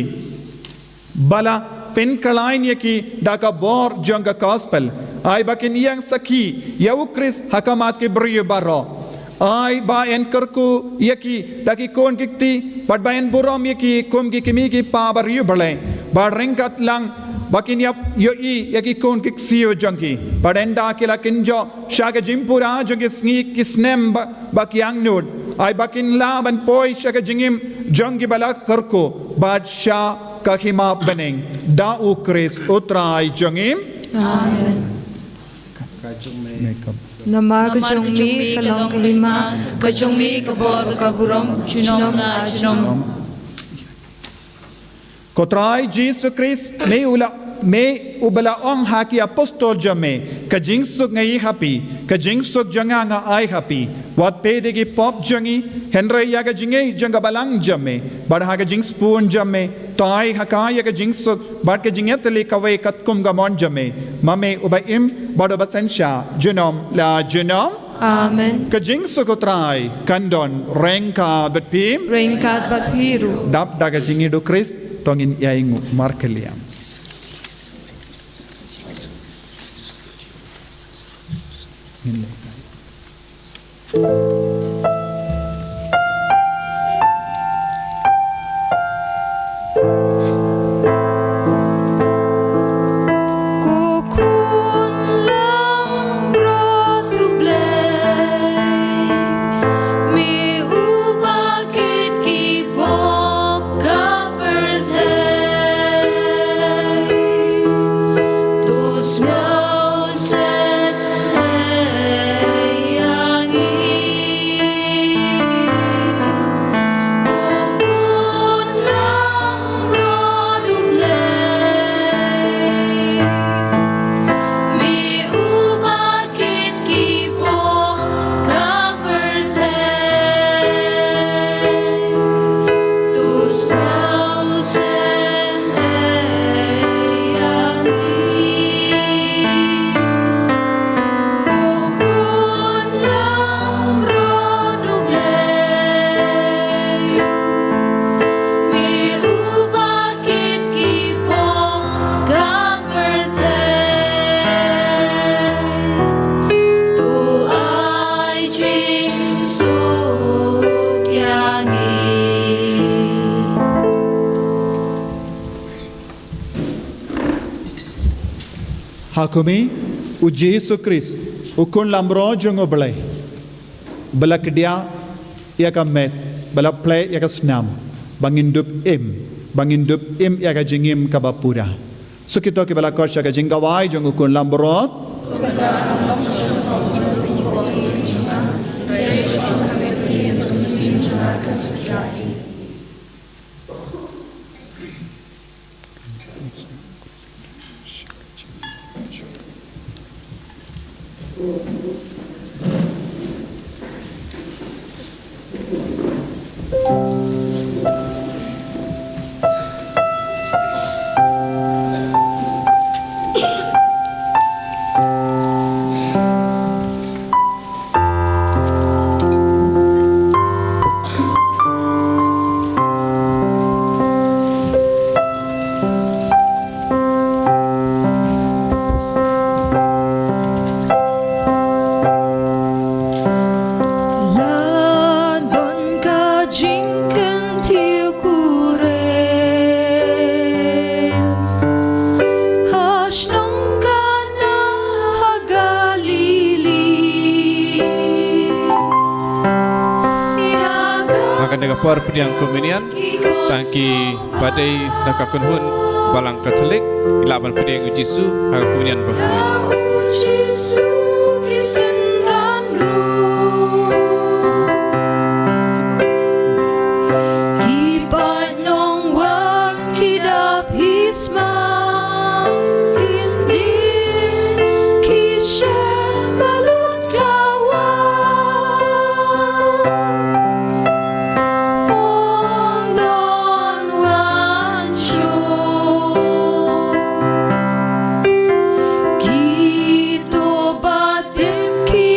ba la pynkhlaiñ ïa ki da ka bor jong ka gospel. Ai ba kin ïeng sakhi ïa u Khrist ha khmat ki briew baroh. Ai ba yn kyrkhu ïa ki da ki khun ki kti, bad ba yn burom ïa ki kum ki kmie ki kpa ba riewblei, bad ryngkat lang ba kin ïap ïohi ïa ki khun ki ksiew jong ki, bad ynda ki la kynjoh sha ka jingpura jong ki sngi ki snem ba, ba ki angnud, ai ba kin lah ban poi sha ka jingim jong ki ba la kyrkhu bad sha ka hima bneng, da u Khrist u Trai jong ngi. Amen. Namar ka jong me ka long ka hima, ka jong me ka bor, ka burom, junom la junom. Ko Trai Jisu Khrist, me u la, me uba la ong ha ki apostol jong me, ka jingsuk nga ai ha phi, ka jingsuk jong nga nga ai ha phi. Wat peit ïa ki pop jong ngi, hynrei ïa ka jingïeit jong ka balang jong me. Bad ha ka jingspun jong me, to ai ha ka ïa ka jingsuk bad ka jingïatylli kawei katkum ka mon jong me, ma me uba im bad uba synshar junom la junom. Amen. Ka jingsuk u Trai kan don ryngkat bad phi. Ryngkat bad phi ruh. Dap da ka jingïeit u Khrist, to ngin ïainguh markylliang. Ko khun langbrot U Blei, me uba kit ki pop ka pyrthei. To sngewsih ïa ngi. Ko khun langbrot U Blei, me uba kit ki pop ka pyrthei. To sngewsih ïa ngi. Ko khun langbrot U Blei, me uba kit ki pop ka pyrthei. To ai jingsuk ïa ngi. Ha kumne, u Jisu Khrist, u khun langbrot jong U Blei, ba la kdiah ïa ka met, ba la plie ïa ka snam, ba ngin dup im, ba ngin dup im ïa ka jingim kaba pura. Shuh kito kiba la khot sha ka jingkhawai jong u khun langbrot. La don ka jingkyntiew kurim ha shnong Kana ha Galili. Ha kane ka por pdiang komunion, tang ki ba dei na ka kynhun Balang Katholik, ki lah ban pdiang u Jisu ha ka komunion bakhuid. U Jisu ki synran ruh. Ki paid nongwan ki da phi sma, kin dien ki shem ba lut ka wan. Ym don wan shuh. Kito ba tip ki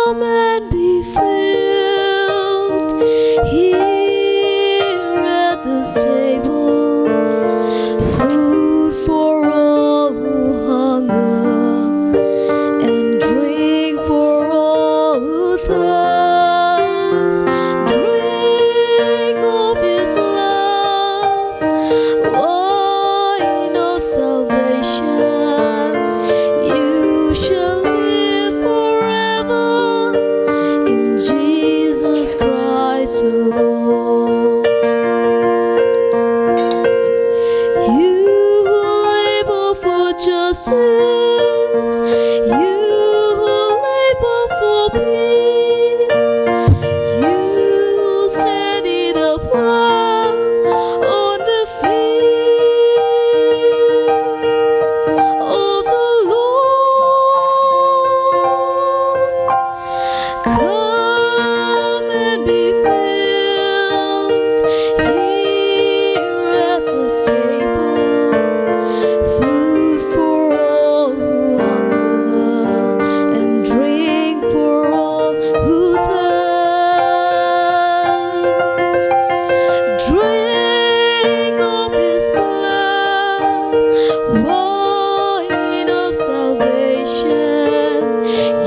Come and be filled here at this table. Food for all who hunger, and drink for all who thirst. Drink of his love, wine of salvation. You shall live forever in Jesus Christ alone. You who labor for justice, you who labor for peace, you who steady the plow on the field of the Lord. Come and be filled here at this table. Food for all who hunger, and drink for all who thirst. Drink of his blood, wine of salvation.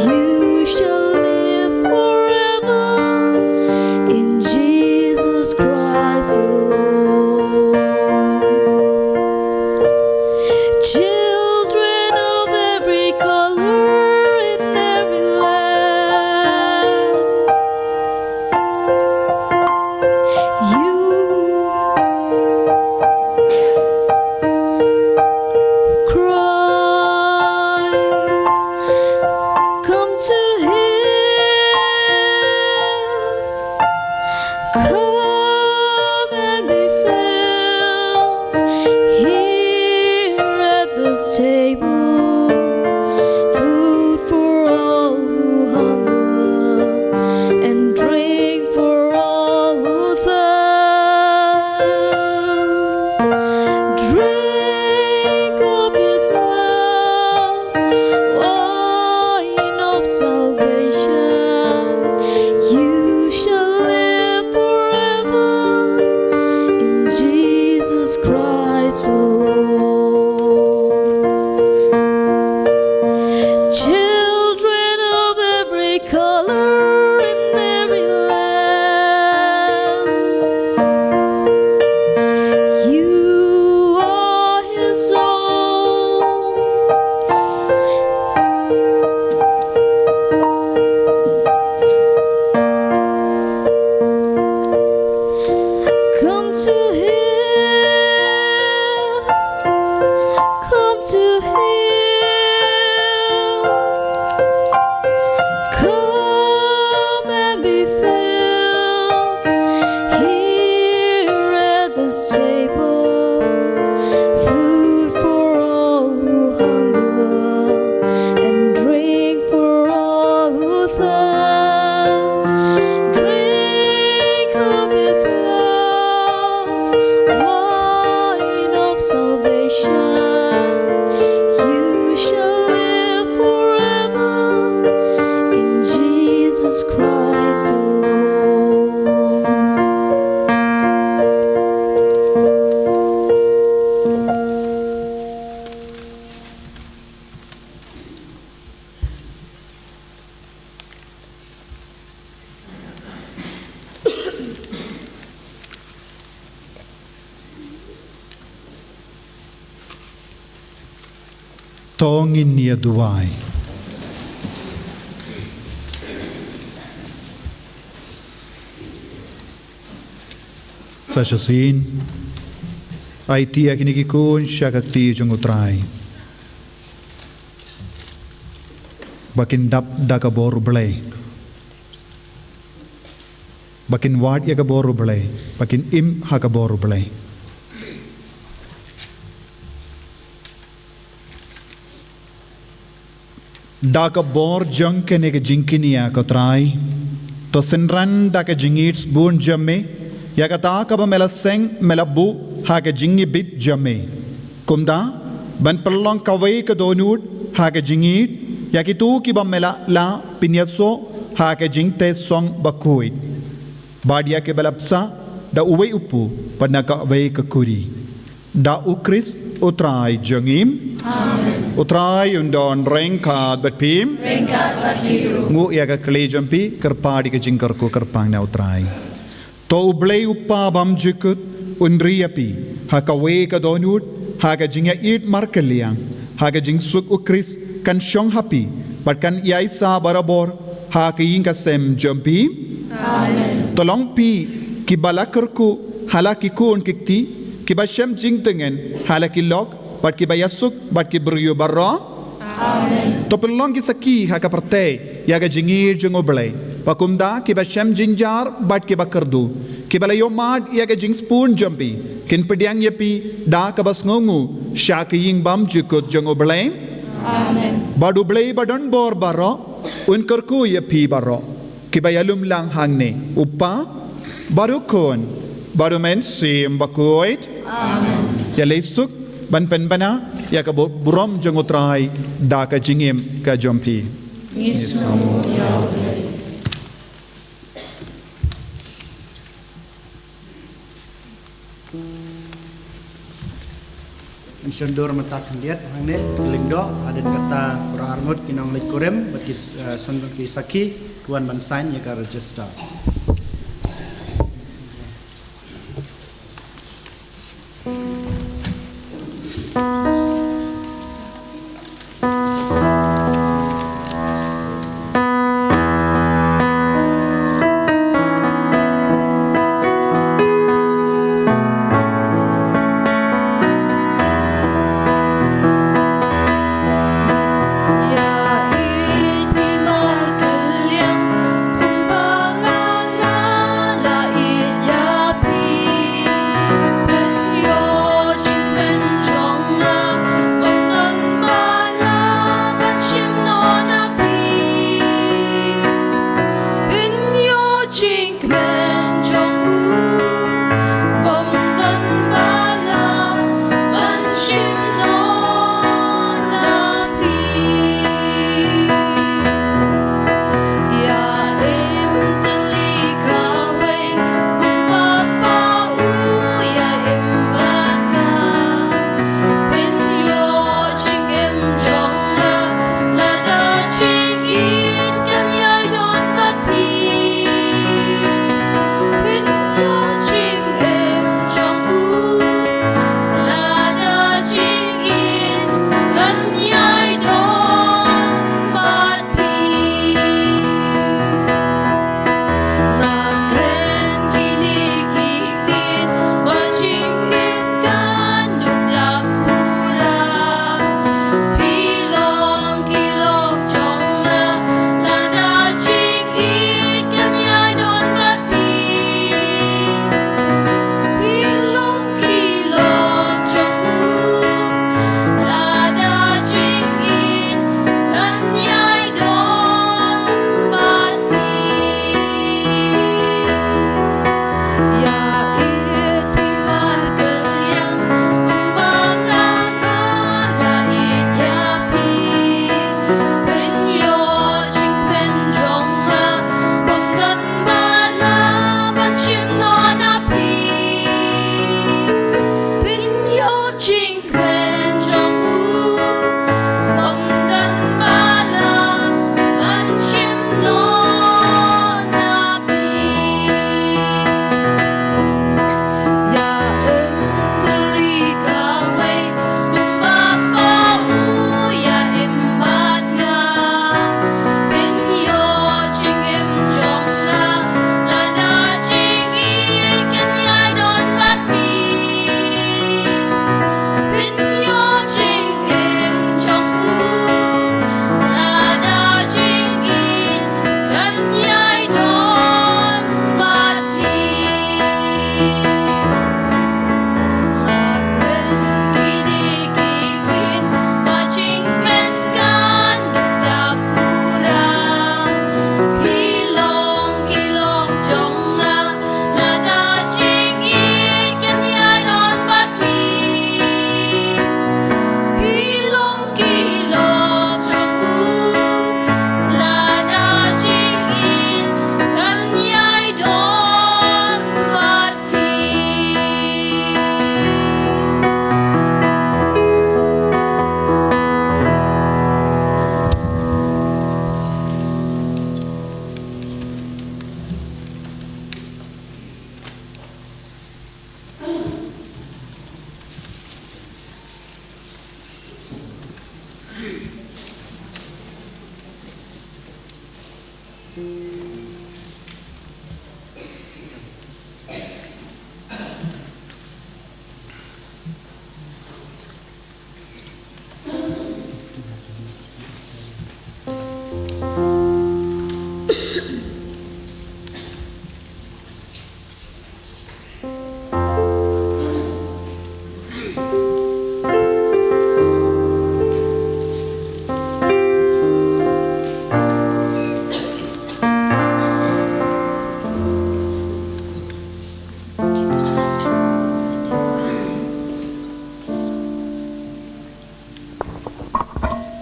You shall live forever in Jesus Christ alone. Children of every color, in every land, you, Christ, come to him. Come and be filled here at this table. Food for all who hunger, and drink for all who thirst. Drink of his love, wine of salvation. You shall live forever in Jesus Christ alone. Children of every color, in every land, you are his own. Come to him, come to him, come and be filled here at this table. Food for all who hunger, and drink for all who thirst. Drink of his love, wine of salvation. You shall live forever in Jesus Christ alone. To ngin ïa duwai. Sa shisien, aiti ïa kine ki khun sha ka kti jong U Trai. ba kin dap da ka bor U Blei, ba kin wad ïa ka bor U Blei, ba kin im ha ka bor U Blei. Da ka bor jong kane ka jingkñia, ko Trai, to synran da ka jingïeit sbun jong me ïa kata kaba me la seng, me la buh ha ka jingïabit jong me. Kumta, ban pynlong kawei ka dohnud ha ka jingïeit ïa kito kiba me la, la pynïasoh ha ka jingtei song bakhuid, bad ïa kiba la bsa da uwei u kpu bad na kawei ka khuri. Da U Khrist U Trai jong ngi. Amen. U Trai un don ryngkat bad phi. Ryngkat bad phi ruh. Nguh ïa ka kali jong phi, kyrpad ïa ka jingkyrkhu kyrpang na U Trai. To U Blei U Kpa bymjukut un ri ïa phi ha kawei ka dohnud, ha ka jingïaieit markylliang, ha ka jingsuk U Khrist kan shong ha phi bad kan ïaisah barabor ha ka ïing ka sem jong phi. Amen. To long phi kiba la kyrkhu ha la ki khun ki kti, kiba shem jingtngen ha la ki lok, bad kiba ïasuk bad ki briew baroh. Amen. To pynlong ki sakhi ha ka pyrthei ïa ka jingïeit jong U Blei, ba kumta kiba shem jynjar bad kiba kyrduh, kiba la ïohmad ïa ka jingsbun jong phi, kin pdiang ïa phi da kaba sngewnguh sha ka ïing bymjukut jong U Blei. Amen. Bad U Blei ba don bor baroh un kyrkhu ïa phi baroh kiba ïalum lang hangne, U Kpa, bad U Khun, bad U Mynsiem Bakhuid. Amen. Ïaleh suk ban pynbna ïa ka bu-, burom jong U Trai da ka jingim ka jong phi. Ngi sngewnguh ïa U Blei. Ngi shon dur mynta khyndiat hangne, ka lyngdoh, hadien kata para arngut ki nongleit kurim bad ki, eh, shon ki sakhi ki wan ban sign ïa ka register.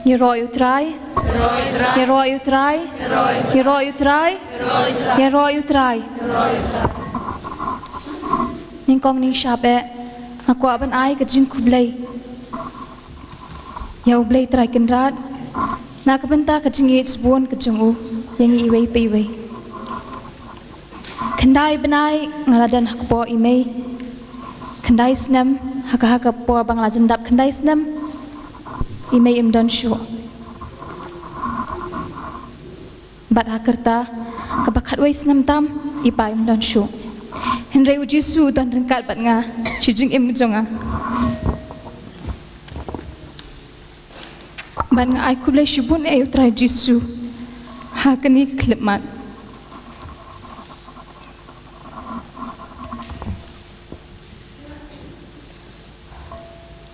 Ïaroh ïa u Trai. Ïaroh ïa u Trai. Ïaroh ïa u Trai. Nyngkong nyngshap eh, nga kwah ban ai ka jingkhublei ïa U Blei Trai Kynrad na ka bynta ka jingïeit shibun ka jong u ïa ngi iwei pa iwei. Khyndai bnai nga la don ha ka por i mei. Khyndai snem, ha ka, ha ka por ba nga la jan dap khyndai snem, i mei im don shuh. Bad ha ka rta kaba khatwei snem tam, i pa im don shuh. Hynrei U Jisu u don ryngkat bad nga sha ka jingim jong nga. Bad nga ai khublei shibun eh ïa U Trai Jisu ha kane ka khyllipmat.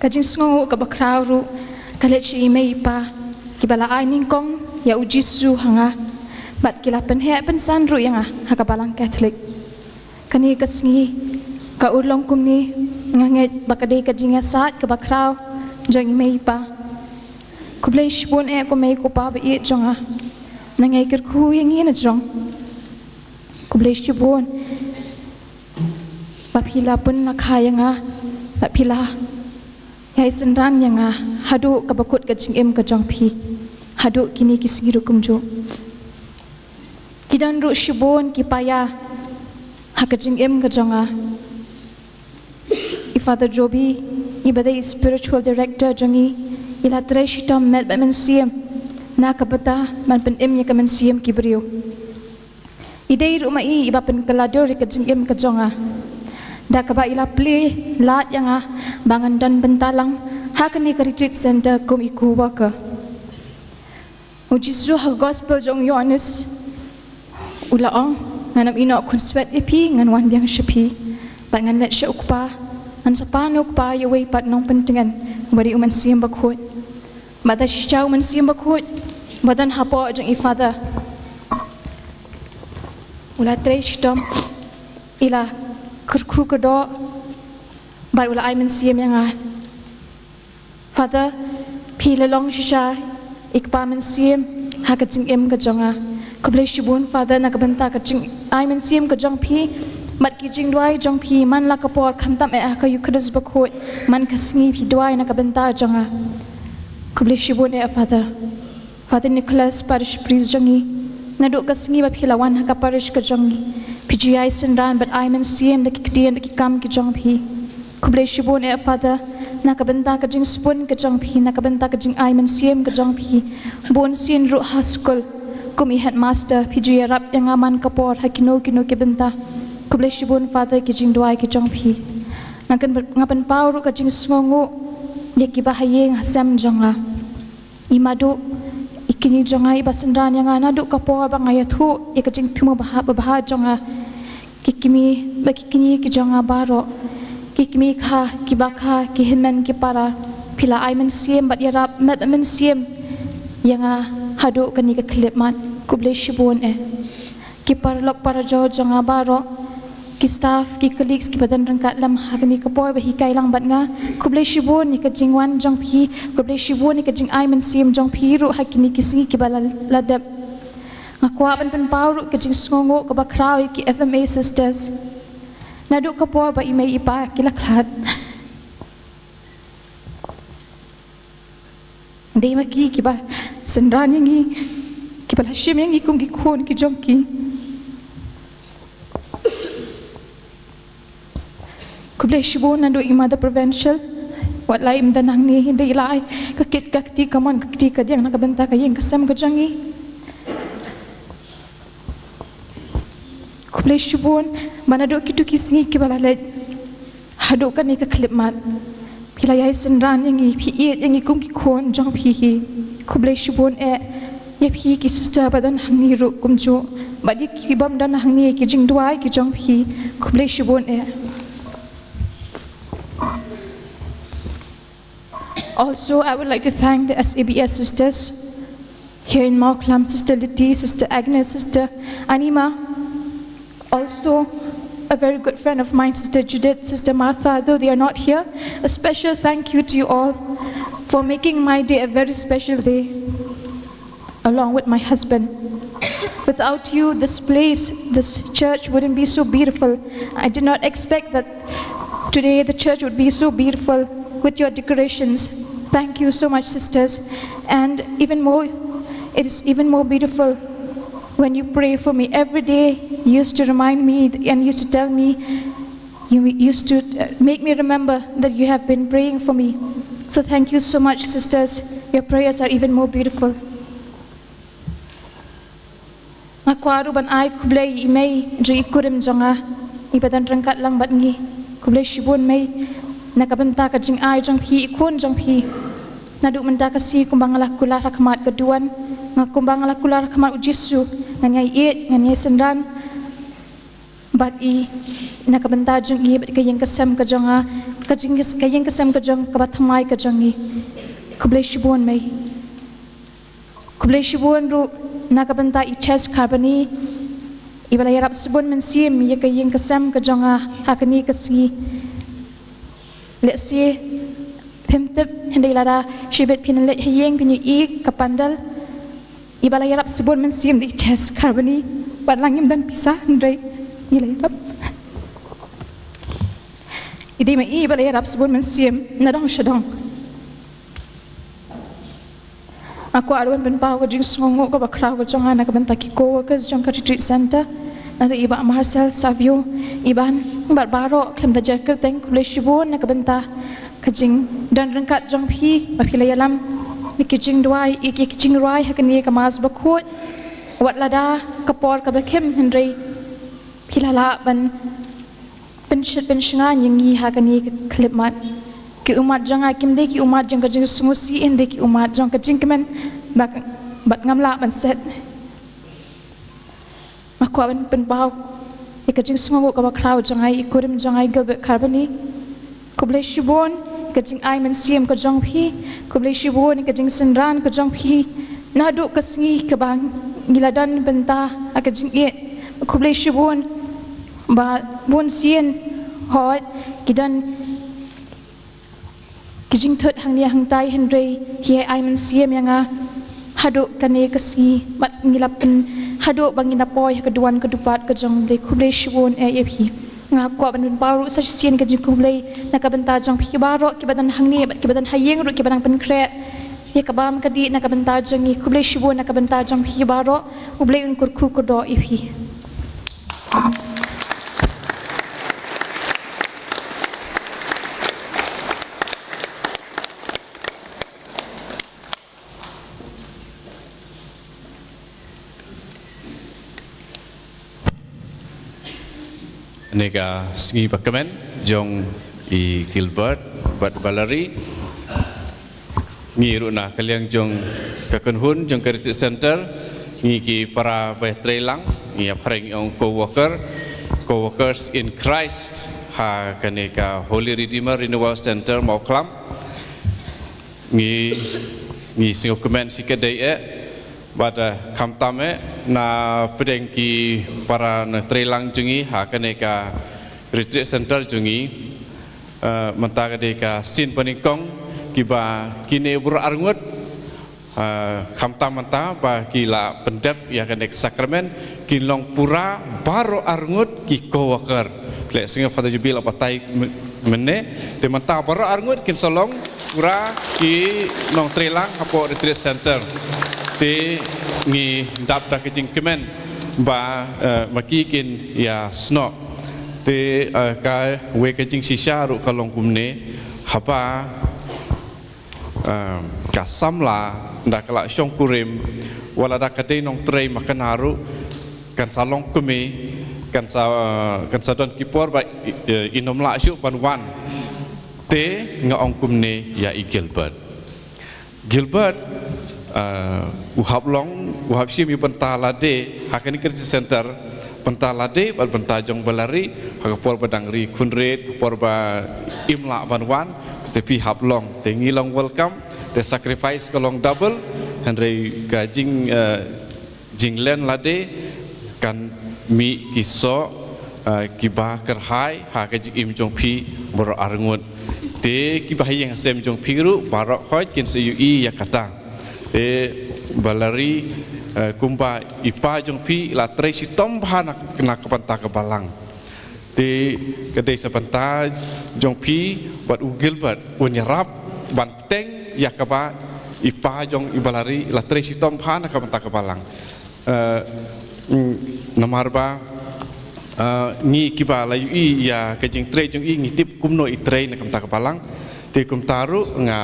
Ka jingsngewnguh kaba khraw ruh ka leit sha i mei i pa kiba la ai nyngkong ïa U Jisu ha nga, bad ki la pynheh pynsan ruh ïa nga ha ka Balang Katholik. Kane ka sngi ka urlong kumne, nga ngeit ba ka dei ka jingïasaid kaba khraw jong i mei i pa. Khublei shibun eh ko mei ko pa ba ïeit jong nga. Nang ïai kyrkhu ïa ngi na jrong. Khublei shibun ba phi la pynlakha ïa nga, ba phi la ïai synran ïa nga haduh kaba kut ka jingim ka jong phi, haduh kine ki sngi ruh kumjuh. Ki don ruh shibun ki paia ha ka jingim ka jong nga. I Father Joby, iba dei i spiritual director jong ngi, i la trei shitom met bad mynsiem na ka bynta ban pynim ïa ka mynsiem ki briew. I dei ruh ma i iba pynkylla dur ïa ka jingim ka jong nga, da kaba i la plie lad ïa nga ba ngan don bynta lang ha kane ka retreat center kum i co-worker. U Jisu ha ka gospel jong u Ïoannis u la ong, ngan ym ïehnoh khunswet ïa phi, ngan wan biang sha phi. Bad ngan leit sha u Kpa, ngan sa pan ïa u Kpa ïa uwei pat u nongpyntngen, uba dei u Mynsiem Bakhuid. Bad da shisha u Mynsiem Bakhuid ba don hapoh jong i Father u la trei shitom, i la kyrkhu kyrdoh, bad u la ai mynsiem ïa nga. Father, phi la long shisha i kpa mynsiem ha ka jingim ka jong nga. Khublei shibun Father na ka bynta ka jingai mynsiem ka jong phi bad ki jingduwai jong phi man la ka por, khamtam eh ha ka Eucharist Bakhuid, man ka sngi phi duwai na ka bynta jong nga. Khublei shibun eh Father. Father Nicholas, Parish Priest jong ngi, naduh ka sngi ba phi la wan ha ka parish ka jong ngi, phi ju ïai synran bad ai mynsiem da ki ktien da ki kam ki jong phi. Khublei shibun eh Father na ka bynta ka jingshibun ka jong phi, na ka bynta ka jingai mynsiem ka jong phi. Bun sien ruh ha skul kum i headmaster phi ju ïarap ïa nga man ka por ha kino kino ki bynta. Khublei shibun Father ki jingduwai ki jong phi. Nga kan, nga pynpaw ruh ka jingsngewnguh ïa ki bahaïing hasem jong nga. I Madu, i kñi jong nga iba synran ïa nga naduh ka por ba nga ïathuh ïa ka jingthmu babha babha jong nga. Ki kmie bad ki kñi ki jong nga baroh, ki kmie kha, kiba kha, ki hynmen ki para, phi la ai mynsiem bad ïarap met bad mynsiem ïa nga haduh kane ka khyllipmat. Khublei shibun eh. Ki paralok parajor jong nga baroh, ki staff, ki colleagues kiba don ryngkat lem ha kane ka por ba hikai lang bad nga. Khublei shibun ïa ka jingwan jong phi, khublei shibun ïa ka jingai mynsiem jong phi ruh ha kine ki sngi kiba la, la dep. Nga kwah ban pynpaw ruh ka jingsngewnguh kaba khraw ïa ki F M A sisters. Naduh ka por ba i mei i pa ki la khlad, dei ma ki kiba synran ïa ngi, kiba la shim ïa ngi kum ki khun ki jong ki. Khublei shibun naduh i Mother Provincial, wat la im da nangne, dei la ai ka kit ka kti kamon ka kti kadiang na ka bynta ka ïing ka sem ka jong ngi. Khublei shibun ba naduh kito ki sngi kiba la leit haduh kane ka khyllipmat, phi la ïai synran ïa ngi, phi ïeit ïa ngi kum ki khun jong phi hi. Khublei shibun eh ïa phi ki sister ba don hangne ruh kumjuh, bad ïa ki bym don hangne, ki jingduwai ki jong phi. Khublei shibun eh. Also, I would like to thank the S A B S sisters here in Mawkhlam, Sister Liti, Sister Agnes, Sister Anima. Also, a very good friend of mine, Sister Judith, Sister Martha, though they are not here, a special thank you to you all for making my day a very special day, along with my husband. Without you, this place, this church wouldn't be so beautiful. I did not expect that today the church would be so beautiful with your decorations. Thank you so much, sisters. And even more, it is even more beautiful when you pray for me. Every day you used to remind me and used to tell me, you used to uh, make me remember that you have been praying for me. So thank you so much, sisters. Your prayers are even more beautiful. Nga kwah ruh ban ai khublei ïa i mei jong i kurim jong nga, iba don ryngkat lang bad ngi. Khublei shibun mei, na ka bynta ka jingai jong phi, i khun jong phi. Naduh mynta ka sngi kumba nga la kular ha khmat ka duwan, nga kumba nga la kular ha khmat u Jisu, ngan ïai ïeit, ngan ïai synran bad i na ka bynta jong i bad ka ïing ka sem ka jong nga, ka jing, ka ïing ka sem ka jong, kaba thymmai ka jong i. Khublei shibun mei. Khublei shibun ruh na ka bynta i Chess Company, iba la ïarap shibun mynsiem ïa ka ïing ka sem ka jong nga ha kane ka sngi. Lehse phim tip, hynrei lada shibit phin leit ha ïing phin ïohi ka pandal, iba la ïarap shibun mynsiem da i Chess Company. Wat la ngim don pisa hynrei i la ïarap. I dei ma i iba la ïarap shibun mynsiem na dong sha dong. Nga kwah ruh ban pynpaw ka jingsngewnguh kaba khraw ka jong nga na ka bynta ki co-workers jong ka retreat center, naduh i Bah Marcel Savio, i Bah, bad baroh khlem da jer kyrteng. Khublei shibun na ka bynta ka jingdon ryngkat jong phi, ba phi la ïalam ïa ki jingduwai, ïa ki jingrwai ha kane ka Mass Bakhuid. Wat lada ka por kaba khim hynrei phi la lah ban pynshit pynshngaiñ ïa ngi ha kane ka khyllipmat. Ki ummat jong nga kim dei ki ummat jong ka jingsngewsih, hynrei ki ummat jong ka jingkmen bad, bad ngam lah ban set. Nga kwah ban pynpaw ïa ka jingsngewnguh kaba khraw jong nga ïa i kurim jong nga i Gilbert Carbonneau. Khublei shibun ïa ka jingai mynsiem ka jong phi. Khublei shibun ïa ka jingsynran ka jong phi naduh ka sngi kaba ngi la don bynta ha ka jingïeit. Khublei shibun ba bun sien hooid ki don ki jingthut hangne hangtai, hynrei ki ai mynsiem ïa nga haduh kane ka sngi, bad ngi la pyn, haduh ba ngi la poi ha ka duwan ka dupat ka jong U Blei. Khublei shibun eh ïa phi. Nga kwah ban pynpaw ruh sa shisien ka jingkhublei na ka bynta jong phi baroh kiba don hangne bad kiba don ha ïing ruh kiba nang pynkhreh ïa ka bam ka dih na ka bynta jong ngi. Khublei shibun na ka bynta jong phi baroh. U Blei un kyrkhu kyrdoh ïa phi. Kane ka sngi bakmen jong i Gilbert bad Valerie. Ngi ruh na ka liang jong ka kynhun jong ka Retreat Center, ngi ki para ba ïatrei lang, ngi ïa phareng ong co-worker, co-workers in Christ ha kane ka Holy Redeemer Renewal Center Mawkhlam. Ngi, ngi sngewkmen shikatdei eh, bad, eh, khamtam eh na pdeng ki para na trei lang jong ngi ha kane ka Retreat Center jong ngi. Eh, mynta ka dei ka sien banyngkong kiba kine baroh arngut, eh, khamtam mynta ba ki la pyndep ïa kane ka sakramen, kin long pura baroh arngut ki co-worker. Leh sngew Father Jubil la batai mynne, te mynta baroh arngut kin sa long pura ki nongtrei lang hapoh Retreat Center. Te ngi dap da ka jingkmen ba, eh, ma ki kin ïa snoh. Te, eh, kawei ka jingshisha ruh ka long kumne, haba, eh, ka samla da ka la shongkurim, wat la da ka dei nongtrei makna ruh, kan sa long kmie, Kan sa, kan sa don ki por ba i, i, in ym lah shuh ban wan. Te nga ong kumne ïa i Gilbert. Gilbert, eh, u hap long, u hap shim ïa bynta lade ha kane ka crisis center, bynta lade bad bynta jong Valerie, ha ka por ba dang ri khun rit, ka por ba im lah ban wan, te phi hap long, te ngi long welcome, te sacrifice ka long double, hynrei ka jing, eh, jinglen lade kan mih ki soh, ah, kiba kyrhai ha ka jingim jong phi baroh arngut. Te kiba ha ïing ha sem jong phi ruh baroh khoit kin sa ïohi ïa kata. Te Valerie, eh, kumba i pa jong phi la trei shitom bha na, na ka bynta ka balang. Te ka dei sa bynta jong phi bad u Gilbert un ïarap ban teng ïa kaba i pa jong i Valerie la trei shitom bha na ka bynta ka balang. Eh, mm, namar ba, eh, ngi kiba la ïohi ïa ka jingtrei jong i ngi tip kumno i trei na ka bynta ka balang. Te kumta ruh nga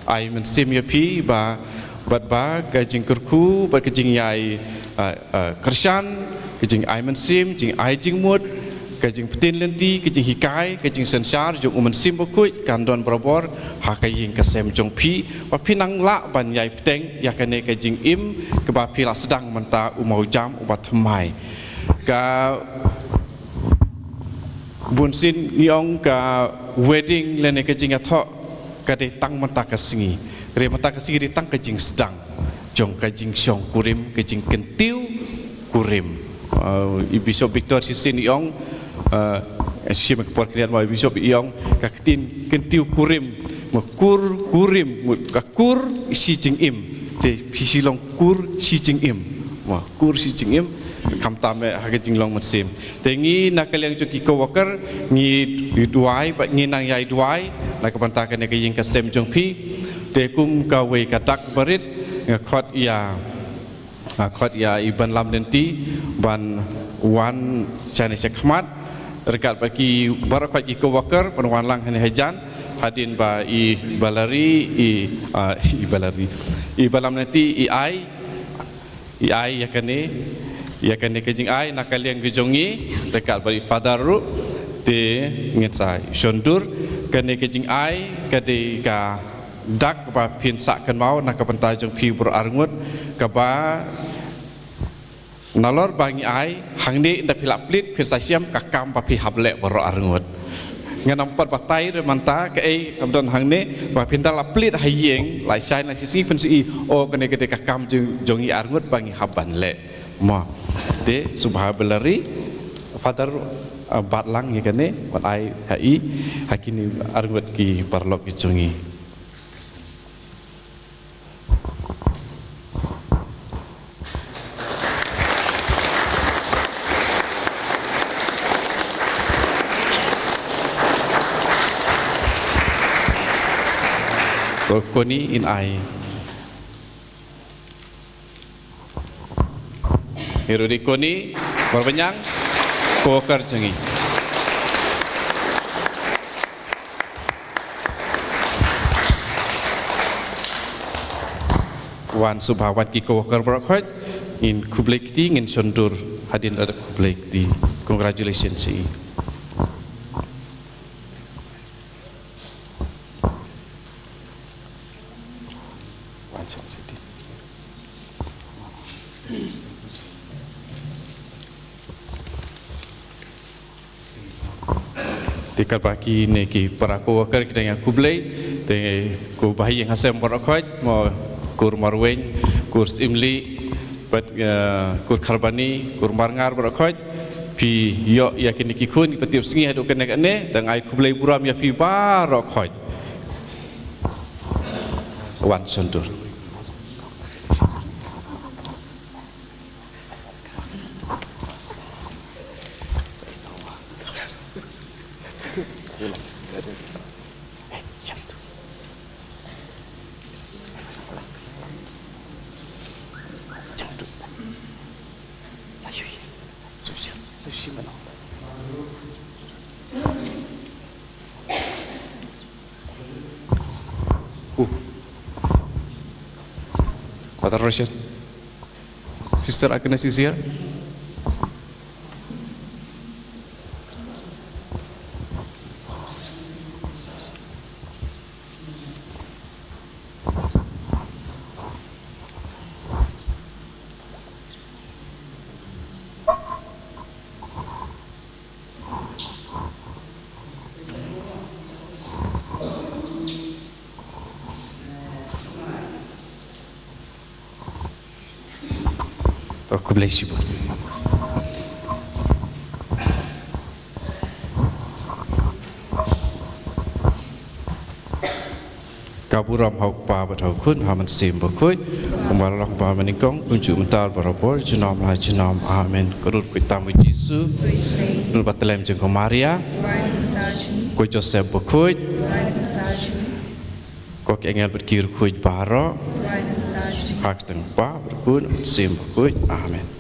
ai mynsiem ïa phi ba bad ba ka jingkyrkhu bad ka jingïai, eh, eh, kyrshan, ka jingai mynsiem, jingai jingmut, ka jingpynlynti, ka jinghikai, ka jingsynshar jong u Mynsiem Bakhuid kan don barabor ha ka ïing ka sem jong phi, ba phin nang lah ban ïai bteng ïa kane ka jingim kaba phi la sdang mynta u mawjam uba thymmai. Ka bunsien ngi ong ka wedding lane ka jingïathoh ka dei tang mynta ka sngi. Ka dei mynta ka sngi dei tang ka jingsdang jong ka jingshong kurim, ka jingkyntiew kurim. Uh, i Bishop Victor shisien i ong, uh, shisien ka por kynriat ma i Bishop i ong ka ktien kyntiew kurim, ma kur kurim, ma ka kur shi jingim. Te phi shi long kur shi jingim. Ma kur shi jingim. Khamtam eh ha ka jinglong mynsiem. Te ngi na ka liang jong ki co-worker ngi duwai bad ngi nang ïai duwai na ka bynta kane ka ïing ka sem jong phi. Te kum kawei ka dak barit nga khot ïa, nga khot ïa i Banlam Lynti ban wan shane shakhmat. Ryngkat bad ki baroh khoit ki co-worker ban wan lang hane hajan hadien ba i Valerie i, ah, i Valerie, i Banlam Lynti i ai i ai ïa kane, ïa kane ka jingai na ka liang ka jong ngi, ryngkat bad i Father ruh, te ngin sa shon dur, kane ka jingai ka dei ka dak ba phin sah kynmaw na ka bynta jong phi baroh arngut, kaba nalor ba ngi ai, hangne ynda phi la plie, phin sa shem ka kam ba phi hap leh baroh arngut. Ngan ym pat batai re mynta kaei kaba don hangne, ba phin da la plie ha ïing, la shai la shisngi phin sa i, o kane ka dei ka kam jong, jong ngi arngut ba ngi hap ban leh. Mo. Te sngewbha Valerie, Father, ah, bat lang ïa kane, ban ai ha i, ha kine arngut ki paralok ki jong ngi. Ko Koni in ai. Hi ruh dei Koni Marbaniang, co-worker jong ngi. Wan sngewbha wan ki co-worker baroh khoit, ngin khublei kti, ngin shon dur hadien da khublei kti. Congratulations ïa i. Te katba kine ki para co-worker ki dang ïa khublei, te ko bahaïing hasem baroh khoit, mo kur Marwein, kur Imli, bad, eh, kur Kharbani, kur Marngar baroh khoit, phi ïoh ïa kine ki khun kiba tiep sngi haduh kane kane, te nga ai khublei burom ïa phi baroh khoit. Wan shon dur. Father Rachel. Sister Agnes is here. Khublei shibun. Ka burom ha u Kpa bad ha u Khun, ha u Mynsiem Bakhuid, kumba la long ba mynnyngkong, kumjuh mynta bad barabor, junom la junom. Amen. Ka rud khuid tam u Jisu, rud ba tlem jong ka Maria, ko Joseph Bakhuid, ko ki angel bad ki riewkhuid baroh, ha ka kyrteng u Kpa bad u Khun, Mynsiem Bakhuid. Amen.